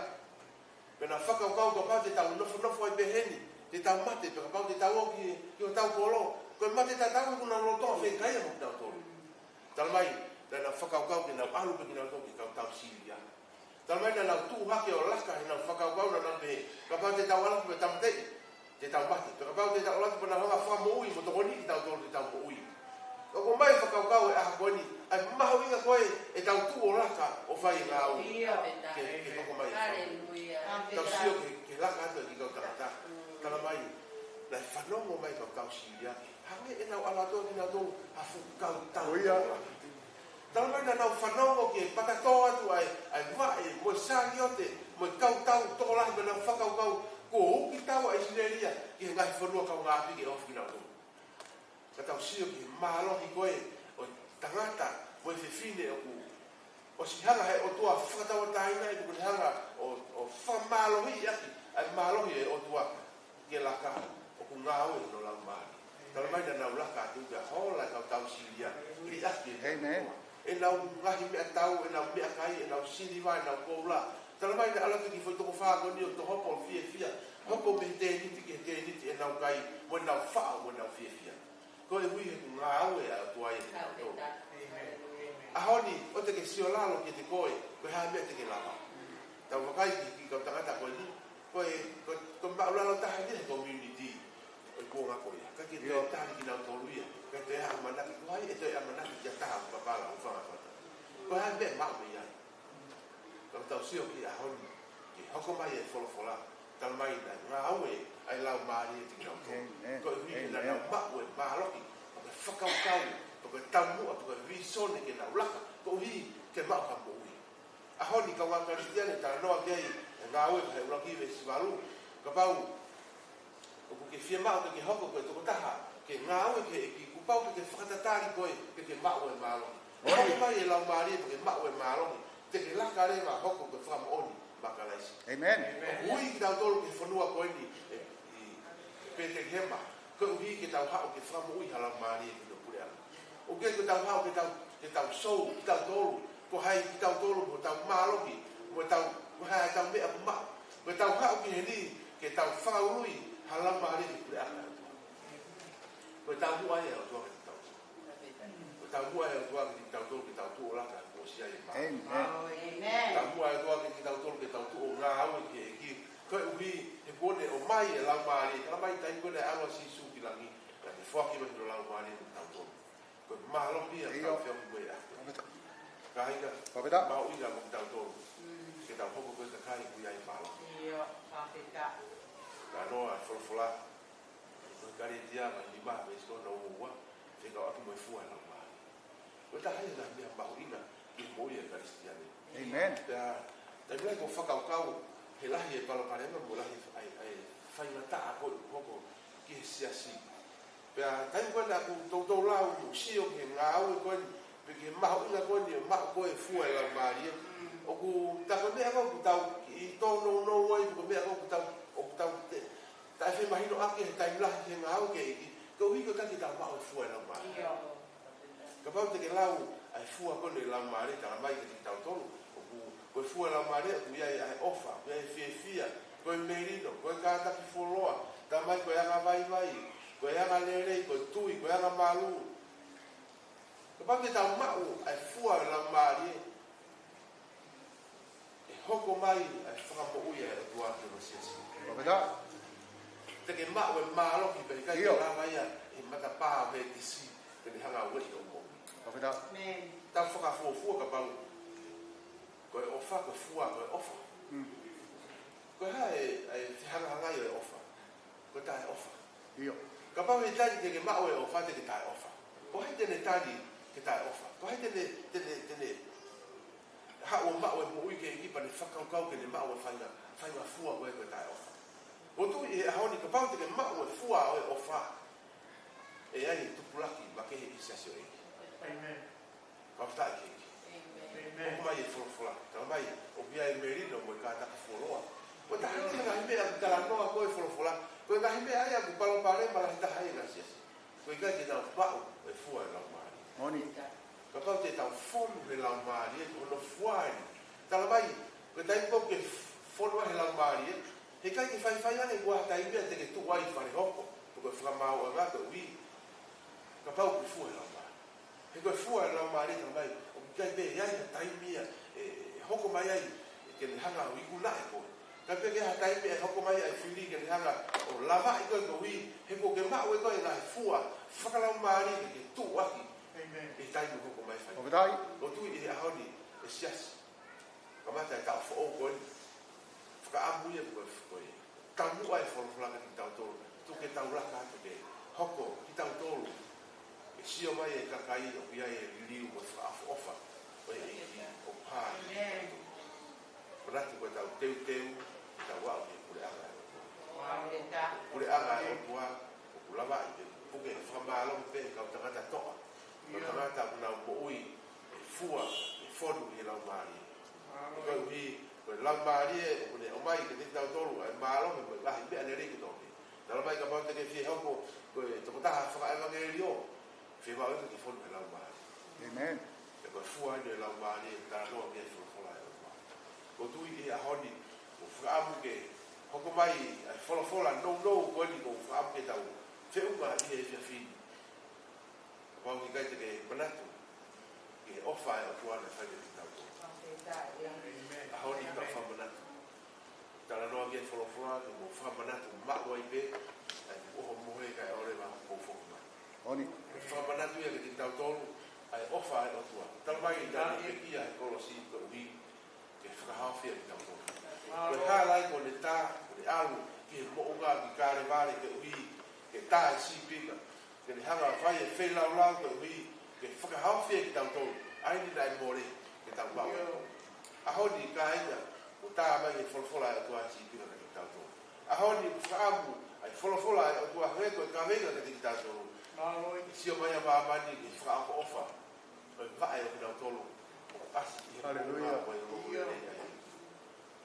Pea nau fakakaukau kapau te tau nofonofo ai peheni, te tau mate, pea kapau te tau ō ki, ki hotau kolo, ko e mate tatau ʻoku nau loto fiekaia mo kitautolu. Talamai, naʻa nau fakakaukau ke nau ʻalu pē kinautolu ki he kau tau Sīlia. Talamai naʻa nau tuʻu hake ʻo laka heʻenau fakakaukau naʻa nau pehē, kapau te tau ʻalu atu pea tau mate, te tau mate. Pea kapau te tau ʻalu atu pea nau hanga ʻo fakamoʻui mo tokoniʻi kitautolu te tau moʻui. ʻOku ʻomai e fakakaukau he ʻaho ko eni, ʻa e mahuʻinga ko ē ʻetau tuʻu ʻo laka ʻo fai e ngāue. ʻIo. Ke, ke hoko mai. Haleluia. Tau sio ki he, ki he laka atu e kiʻi kau tangata. Mm. Talamai, naʻe fanongo mai e kau tau Sīlia. Hangē ʻenau ʻalu atu kinautolu ha fuʻu kau tau. ʻIo. Talamai naʻa nau fanongo ki he patatō atu ʻa e, ʻa e vaʻe, mo e saliote, mo e kau tau tokolahi, pea nau fakakaukau, kuo uki tau ʻa ʻIsileli ia ki he ngaahi fonua kaungāʻapi ke ofi kinautolu. Ka tau sio ki he mālohi ko ē ʻo e tangata mo e fefine ʻoku ʻosi hanga he ʻOtua ʻo fakatauʻatāinaʻi, ʻoku ne hanga ʻo, ʻo fakamālohiʻi ʻaki ʻa e mālohi e ʻOtua ke laka, ʻoku ngāue hono Laumālie. Talamai naʻa nau laka atu pea hola e kau tau Sīlia, liʻaki e ʻOtua. ʻĒmeni. ʻEnau ngaahi meʻatau, ʻenau meʻakai, ʻenau siliva, ʻenau koula. Talamai naʻe ʻalu atu e kiʻi foʻi toko fā ko eni ʻo tohopo ʻo fiefia. Hoko mei he tēniti ki he tēniti ʻenau kai, mo ʻenau faʻo, mo ʻenau fiefia. Koeʻuhi he ʻoku ngāue ʻa e ʻOtua ia ʻiate kinautolu. ʻĒmeni. ʻAho ni, ʻoua te ke sio lalo kiate koe, ko e hā e meʻa te ke lava. Tau vakai ki he kiʻi kau tangata ko eni. Ko e, ko, ko e māʻulalo taha ia he community ʻo e kuonga ko ia. Ka ke toe tali kinautolu ia, ka ke toe ʻamanaki, ko hai ʻe toe ʻamanaki kia taha ʻoku papala ʻo fanga fata. Ko hai meʻa maʻu mei ai. Ka tau sio ki he ʻaho ni, ke hoko mai e folofola, tala mai naʻe ngāue ʻa e Laumālie kiate kinautolu. Amen. Koeʻuhi ke nau maʻu e mālohi, pe ko e fakakaukau, pe ko e taumuʻa, pe ko e vīsone ke nau laka, koeʻuhi ke maʻu ha moʻui. ʻAho ni kau Kalisitiane, talanoa ki ai e Ngāue vahe ʻuluaki veesi valu, kapau ʻoku ke fiemaʻu ke ke hoko ko e tokotaha ke ngāue ki he ʻEiki, kuo pau ke ke fakatatali koe ke ke maʻu e mālohi. Hoko mai e Laumālie ke ke maʻu e mālohi, te ke laka leva ʻo hoko ko e fakamoʻoni maʻa Kalaisi. Amen. ʻOku ui kitautolu ki he fonua ko eni ʻi, ʻi Petelihema, koeʻuhi ke tau haʻu ke fakamoʻui ha laumālie ki hono puleʻanga. ʻOku ʻikai ke tau haʻu ke tau, ke tau sou kitautolu, ko hai kitautolu mo hotau mālohi, mo tau, ko hai ʻetau meʻa ʻoku maʻu. Ko ʻetau haʻu ki heni ke tau fakaului ha laumālie ki he puleʻanga ʻo e ʻOtua. Ko e taumuʻa ia ʻa e ʻOtua kiate kitautolu. Ko e taumuʻa ia ʻa e ʻOtua kiate kitautolu ke tau tuʻu ʻo laka kuo ʻosi ʻi ai e maama. Amen. Amen. Taumuʻa ia ʻa e ʻOtua kiate kitautolu ke tau tuʻu ʻo ngāue ki he ʻEiki. Koeʻuhi he kuo ne ʻomai e Laumālie, tala mai taimi ko ē naʻe ʻalu ai ʻa Sīsū ki langi, naʻa ne foaki mai hono Laumālie maʻatautolu. Ko e mālohi ia ʻoku tau feohi mo ia. Kāinga, mahuʻinga mo kitautolu ke tau hoko ko e kakai ʻoku ʻi ai e mālohi. Talanoa e folofola, ko e Kalētia vahe nima veesi ko hono uofulu mā ua, fekauʻaki mo e fua e Laumālie. Ko e taha ia e ngaahi meʻa mahuʻinga ki he moʻui ʻa e Kalisitiane. Amen. Pea, taimi lahi ʻoku ou fakakaukau, he lahi e palopalema mo e lahi ʻa e, ʻa e faingataʻa ko ē ʻoku hoko ki he siasi. Pea, taimi ko ē naʻa ku toutou lau, ʻoku sio ki he ngāue ko eni, pe ki he mahuʻinga ko eni ʻo maʻu ko ē e fua e Laumālie. ʻOku, tā ko e meʻa ko ē ʻoku tau kiʻi tōnounou ai, ko e meʻa ko ē ʻoku tau, ʻoku tau te, taʻefemahinoʻaki he taimi lahi he ngāue ki he ʻEiki, koeʻuhi ko e ʻikai ke tau maʻu e fua e Laumālie. Kapau te ke lau ʻa e fua ko eni e Laumālie, tala mai kiate kitautolu, ʻoku, ko e fua e Laumālie, ʻoku ʻi ai ʻa e ʻofa, ʻoku ʻi ai e fiefia, ko e melino, ko e kātaki fuoloa, tala mai ko e anga vaivai, ko e anga lelei, ko e tui, ko e anga malū. Kapau te tau maʻu ʻa e fua e Laumālie, ʻe hoko mai ʻa e fakamoʻui ʻa e ʻOtua ki hono siasi. Te ke maʻu e mālohi pea ʻikai ke lava ia ʻe he matapā ʻo Hētisi ke ne hanga ʻo ueʻi hoʻo moʻui. Amen. Tau fakafuofua kapau ko e ʻofa, ko e fua, ko e ʻofa. Ko e hā e, ʻa e fehangahangai ʻo e ʻofa? Ko e taʻeʻofa. Kapau he taimi te ke maʻu e ʻofa te ke taʻeʻofa, ko hai te ne tali ke taʻeʻofa? Ko hai te ne, te ne, te ne haʻu ʻo maʻu e moʻui ki he ʻEiki pea ne fakakaukau ke ne maʻu e faʻahinga, faʻahinga fua ko ē ko e taʻeʻofa? ʻOku ou tui ʻi he ʻaho ni kapau te ke maʻu e fua ʻo e ʻofa, ʻe ʻi ai e tupulaki makehe ʻi he siasi ʻo e ʻEiki. Amen. Fakafetaʻi ki he ʻEiki. Amen. Hoko mai e folofola, tala mai ʻoku ʻi ai e melino mo e kātaki fuoloa. Ko e taha ia e ngaahi meʻa ʻoku talanoa ko ē e folofola, ko e ngaahi meʻa ia ʻoku palopalema lahi taha ai e ngaahi siasi. Ko e ʻikai ke nau maʻu e fua e Laumālie. Moʻoni. Kapau te tau fonu he Laumālie, ko hono fua eni. Tala mai, ko e taimi ko ē ʻoku ke fonu ai he Laumālie, he ʻikai ke faifai ange kuo ʻi ai ha taimi ia te ke tuʻu ai ʻi fale hoko, pe ko e fakamaauʻanga koeʻuhi kapau ʻoku ke fua he Laumālie. He ko e fua e Laumālie, tala mai, ʻoku ʻikai pē ʻi ai ha taimi ia ʻe, ʻe hoko mai ai ke ne hanga ʻo ikunaʻi koe. ʻIkai pē ke ʻi ai ha taimi ʻe hoko mai ai e fili ke ne hanga ʻo lavaʻi koe koeʻuhi he kuo ke maʻu ʻe koe e ngaahi fua fakalaumālie ke ke tuʻu ʻaki. Amen. ʻI he taimi ʻoku hoko mai ai e fai. Fakafetaʻi. ʻOku ou tui ʻi he ʻaho ni, e siasi, kamata e taʻu foʻou ko eni, fakaʻamu ia ko e, ko e taumuʻa e folofola kiate kitautolu, tuku ke tau laka atu ke hoko kitautolu ʻe sio mai e kakai ʻoku ʻi ai e liliu mo e fakaʻofoʻofa ʻo e ʻEiki ʻoku hā. Amen. Manatu ko ʻetau teuteu ke tau aʻu ki he puleʻanga ʻo e ʻOtua. Puleʻanga ʻo e ʻOtua ʻoku lavaʻi ke puke fakamālohi pē he kau tangata toʻa, kau tangata ʻoku nau moʻui ʻi he fua, ʻi he fonu ʻi he Laumālie. Koeʻuhi ko e Laumālie ʻoku ne ʻomai kiate kitautolu ʻa e mālohi mo e ngaahi meʻa lelei kotoa pē. Tala mai kapau te ke fie hoko ko e tokotaha fakaʻevangeliō, fiemaʻu ke ke fonu he Laumālie. Amen. He ko e fua eni e Laumālie, talanoa ki ai e folofola ʻa e ʻOtua. ʻOku ou tui ʻi he ʻaho ni, ʻoku ou fakaʻamu ke hoko mai ʻa e folofola nounou ko eni ʻoku ou fakaʻamu ke tau feʻunga ʻi he efiafi ni. Kapau ʻoku ʻikai te ke manatu ki he ʻofa ʻa e ʻOtua naʻe fai kiate kitautolu. Amen. ʻAho ni tau fakamanatu. Talanoa ki ai e folofola. ʻofa ʻa e ʻOtua. Tau mai ʻi he taimi ʻe pekia he kolosi koeʻuhi ke fakahaofi ʻa kitautolu. Ko e hala ia ko ʻene tā, ko ʻene ʻalu ki he moʻunga ki Kalevale koeʻuhi ke tā e sīpinga, ke ne hanga ʻo fai e feilaulau koeʻuhi ke fakahaofi ʻa kitautolu. ʻA ia naʻe mole ke tau maʻu. ʻAho ni kāinga, kuo tā mai he folofola ʻa e ʻOtua e sīpinga kiate kitautolu. ʻAho ni ʻoku fakaʻamu ʻa e folofola ʻa e ʻOtua hangē ko e kaveinga kiate kitautolu. Mālō e. Sio mai ʻa māmani ke fakaʻofoʻofa ʻa e vaʻe ʻo kinautolu ʻoku ʻasi ʻi he Haleluia. Moʻunga ko e ongoongolelei ʻa e ʻEiki.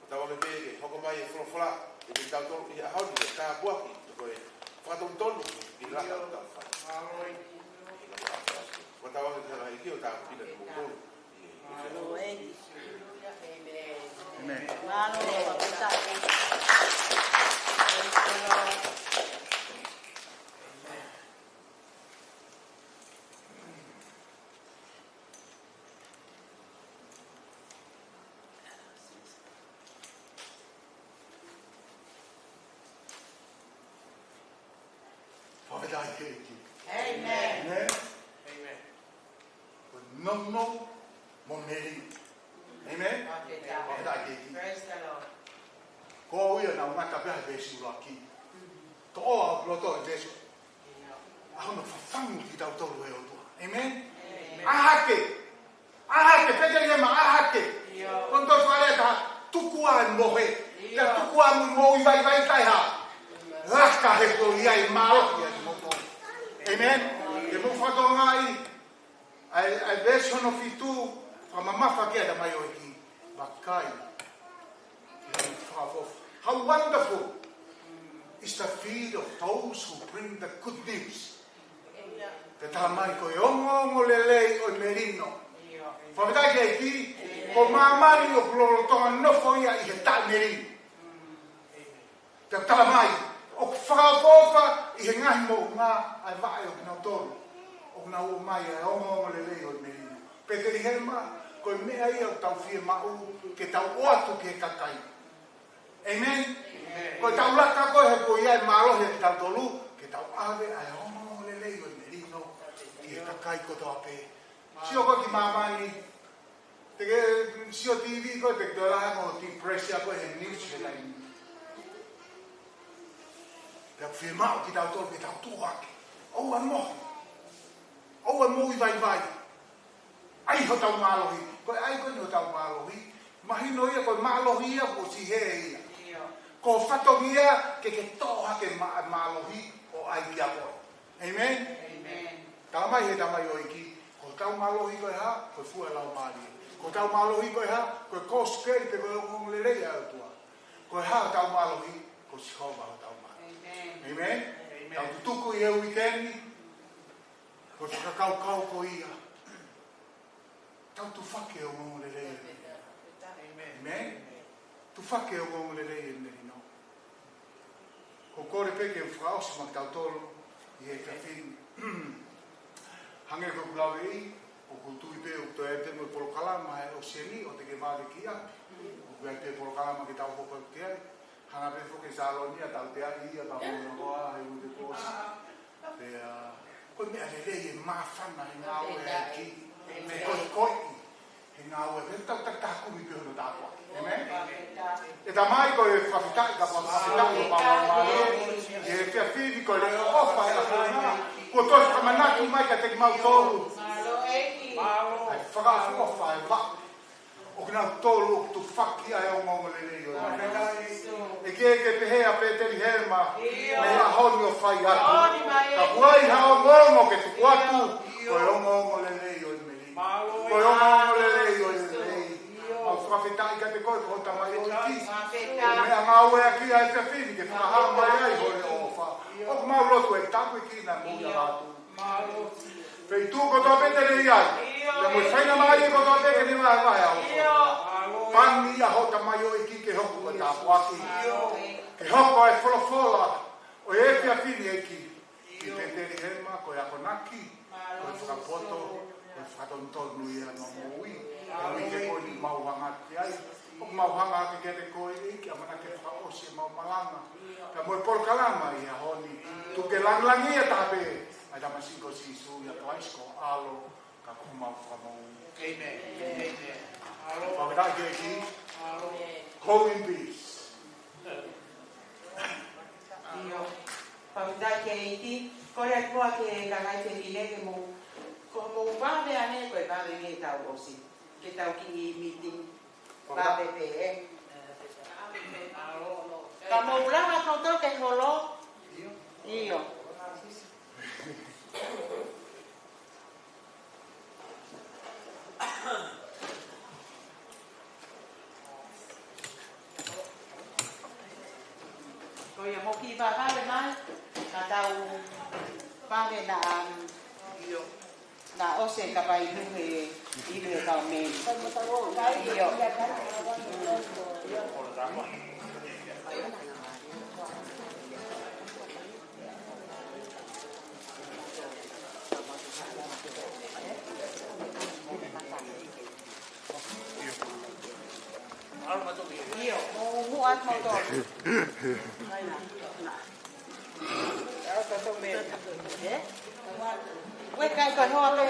Ko tau ʻomi pē ke hoko mai e folofola kiate kitautolu ʻi he ʻaho ni, ke tāpuaki, ko e fakatonutonu ki he laka ʻoku tau fai. Mālō e. Ko tau ʻomi ke hanga ʻe he ʻEiki ʻo tāpuekina kimoutolu. Mālō e. ʻĒmeni. Mālō e. Fakafetaʻi ki he ʻEiki. ʻĒmeni. ʻĒmeni. ʻĒmeni. Ko e nounou mo e melino. ʻĒmeni. Fakafetaʻi. Fakafetaʻi ki he ʻEiki. Praise the Lord. Ko au ia naʻa ku ngata pē he veesi ʻuluaki. Toʻo ʻa e loto e veesi. ʻA hono fafangu kitautolu ʻe he ʻOtua. ʻĒmeni. ʻĒmeni. ʻĀ hake. ʻĀ hake, Petelihema, ʻā hake. ʻIo. Ko e toe fakalea ʻe taha, tuku ā e mohe. ʻIo. Pea tuku ā mo e moʻui vaivai, kae hā? Laka he ko ia e mālohi ʻa kimoutolu. ʻĒmeni. Ke mou fakatokangaʻi, ʻa e, ʻa e veesi hono fitu, fakamamafa ki ai ʻa e tamaioʻeiki. Vakai. How wonderful is the feet of those who bring the good news. Pea tala mai ko e ongoongolelei ʻo e melino. Fakafetaʻi ki he ʻEiki, ko māmani ʻoku lolotonga nofo ia ʻi he taʻemelino. Pea tala mai, ʻoku fakaʻofoʻofa ʻi he ngaahi moʻunga ʻa e vaʻe ʻo kinautolu ʻoku nau ʻomai ʻa e ongoongolelei ʻo e melino. Petelihema, ko e meʻa ia ʻoku tau fiemaʻu ke tau ʻoatu ki he kakai. ʻĒmeni? ʻĒmeni. Ko ʻetau laka ko ē he ko ia e mālohi ʻa kitautolu, ke tau ʻave ʻa e ongoongolelei ʻo e melino ki he kakai kotoa pē. Sio ko ē ki māmani, te ke sio TV ko ē, te ke toe lahi ange ʻo depress ia ko ē he news he taimi ni. Pea fiemaʻu kitautolu ke tau tuʻu hake. ʻOua ʻe mohe. ʻOua ʻe moʻui vaivai. ʻAi hotau mālohi. Ko e ʻai ko eni hotau mālohi, mahino ia ko e mālohi ia kuo ʻosi hē ia. ʻIo. Ko e fatongia ke ke toʻo hake mā-, mālohi ʻo ʻai kia koe. ʻĒmeni? ʻĒmeni. Tala mai he tamaioʻeiki, ko hotau mālohi ko e hā? Ko e fua ʻo e Laumālie. Ko hotau mālohi ko e hā? Ko e kosipeli pe ko e ongoongolelei ʻa e ʻOtua. Ko e hā hotau mālohi? Ko Sihova hotau mālohi. ʻĒmeni. ʻĒmeni? ʻĒmeni. Tau tutuku ʻi he uike ni, ko e fakakaukau ko ia. Tau tufaki e ongoongolelei. ʻĒmeni. ʻĒmeni. Tufaki e ongoongolelei ʻo e melino. Ko e kole pē ke fakaʻosi maʻa kitautolu ʻi he efiafi ni. Hangē ko ʻeku lave ʻi, ʻoku ou tui pē ʻoku toe ʻi ai pē mo e polokalama he ʻosi eni ʻo te ke vave ki ʻapi. ʻOku ʻi ai pē polokalama ke tau hoko atu ki ai. Hanga pē foki ʻe Sālonia ʻo tauteaʻi ia ka mo nokoa he uike kuo ʻosi. Pea, ko e meʻa lelei e māfana he ngāue ʻa e ʻEiki. ʻĒmeni. Ko e koeʻuhi he ngāue, he tau takitaha kumi pē hono tāpuaki. ʻĒmeni? ʻE Tamai, ko e fakafetaʻi ka fakafetaʻi ʻo māmālie. ʻI he efiafi ni ko e leʻo ʻofa ʻa e ʻAfiona kuo toe fakamanatu mai kiate kimautolu ʻa e fakaʻofoʻofa ʻa e vaʻe ʻo kinautolu ʻoku tufaki ʻa e ongoongolelei ʻo e melino. ʻEiki, ke pehē ʻa Petelihema, mei he ʻaho ni ʻo fai atu, ka kuo ʻi ai ha ongoongo ke tuku atu, ko e ongoongolelei ʻo e melino. Ko e ongoongolelei ʻo e melino. ʻOku mau fakafetaʻi kiate koe ko e tamaioʻeiki. Ko e meʻangāueʻaki ʻa e efiafi ni ke fakahā mai ai ho leʻo ʻofa. ʻOku mau lotu ʻe tāpuekina mo ia atu. Feituʻu kotoa pē te ne ʻi ai. Pea mo e faingamālie kotoa pē ke ne vahevahe ʻa hoʻo folofola. Pani ʻa hoʻo tamaioʻeiki ke hoko ko e tāpuaki. Ke hoko ʻa e folofola ʻo e efiafi ni ʻEiki. Ki Petelihema, ko e akonaki, ko e fakapoto, ko e fakatonutonu ia ʻo e moʻui. Ko e uike ko eni ʻoku mau hanga ki ai. ʻOku mau hanga hake kiate koe ʻEiki, ʻamanaki ke fakaʻosi ʻemau malanga. Pea mo e polokalama ʻi he ʻaho ni. Tuku ke langilangiʻia taha pē ʻa e tamasiʻi ko Sīsū ia Kalaisi ko ho ʻAlo. Ka ko homau Fakamoʻui. Amen. Amen. Fakafetaʻi ki he ʻEiki. Go in peace. ʻIo. Fakafetaʻi ki he ʻEiki. Kole atu muʻa ki he kāinga fefine ke mou, ko hoʻomou vave ʻanai ko e vave mei he taʻu ʻosi. Ke tau kiʻi meeting. Vave pē, ē. Ka mou lava koutou ke holo. ʻIo. Ko ia mou kiʻi vave mai, ka tau vave na, um, ʻio. Na ʻosi e kapa inu he, inu he kau meni. ʻIo. ʻIo, mou muʻa atu moutolu. Ē? Uē, kai ko e hoa pē,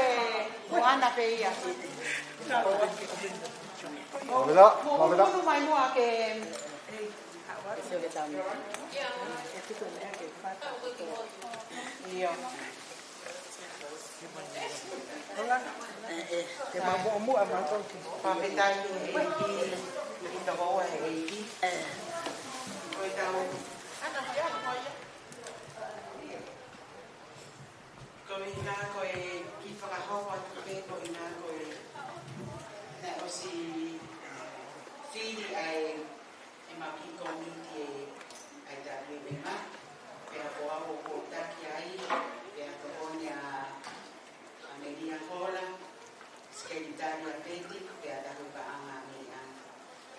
ko Ana pē ia. Mou, mou unu mai muʻa ke. ʻIo. Fakafetaʻi ki he ʻEiki, ʻi he tokoua ʻo e ʻEiki. Ko e tau. Ko e ʻuhinga ko e kiʻi fakahoko atu pē ko e ʻuhinga ko e naʻe ʻosi fili ʻa e ʻemau kiʻi kōmiti ʻa e I W M, pea ko au ʻoku ou taki ai, pea tokoni ʻa, ʻa Melia Kola, Sekelitali ʻa Peti, pea taku paʻanga ʻa Melia.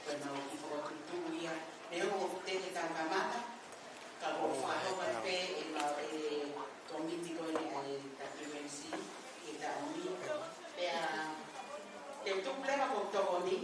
Ko ʻemau kiʻi fokotuʻutuʻu ia, neongo ʻoku teʻeki ke tau kamata, ka ʻoku ou fakahoko pē ʻemau, e kōmiti ko eni ʻa e W M C, ʻi he taʻu ni, pea te u tuku leva ʻeku tokoni,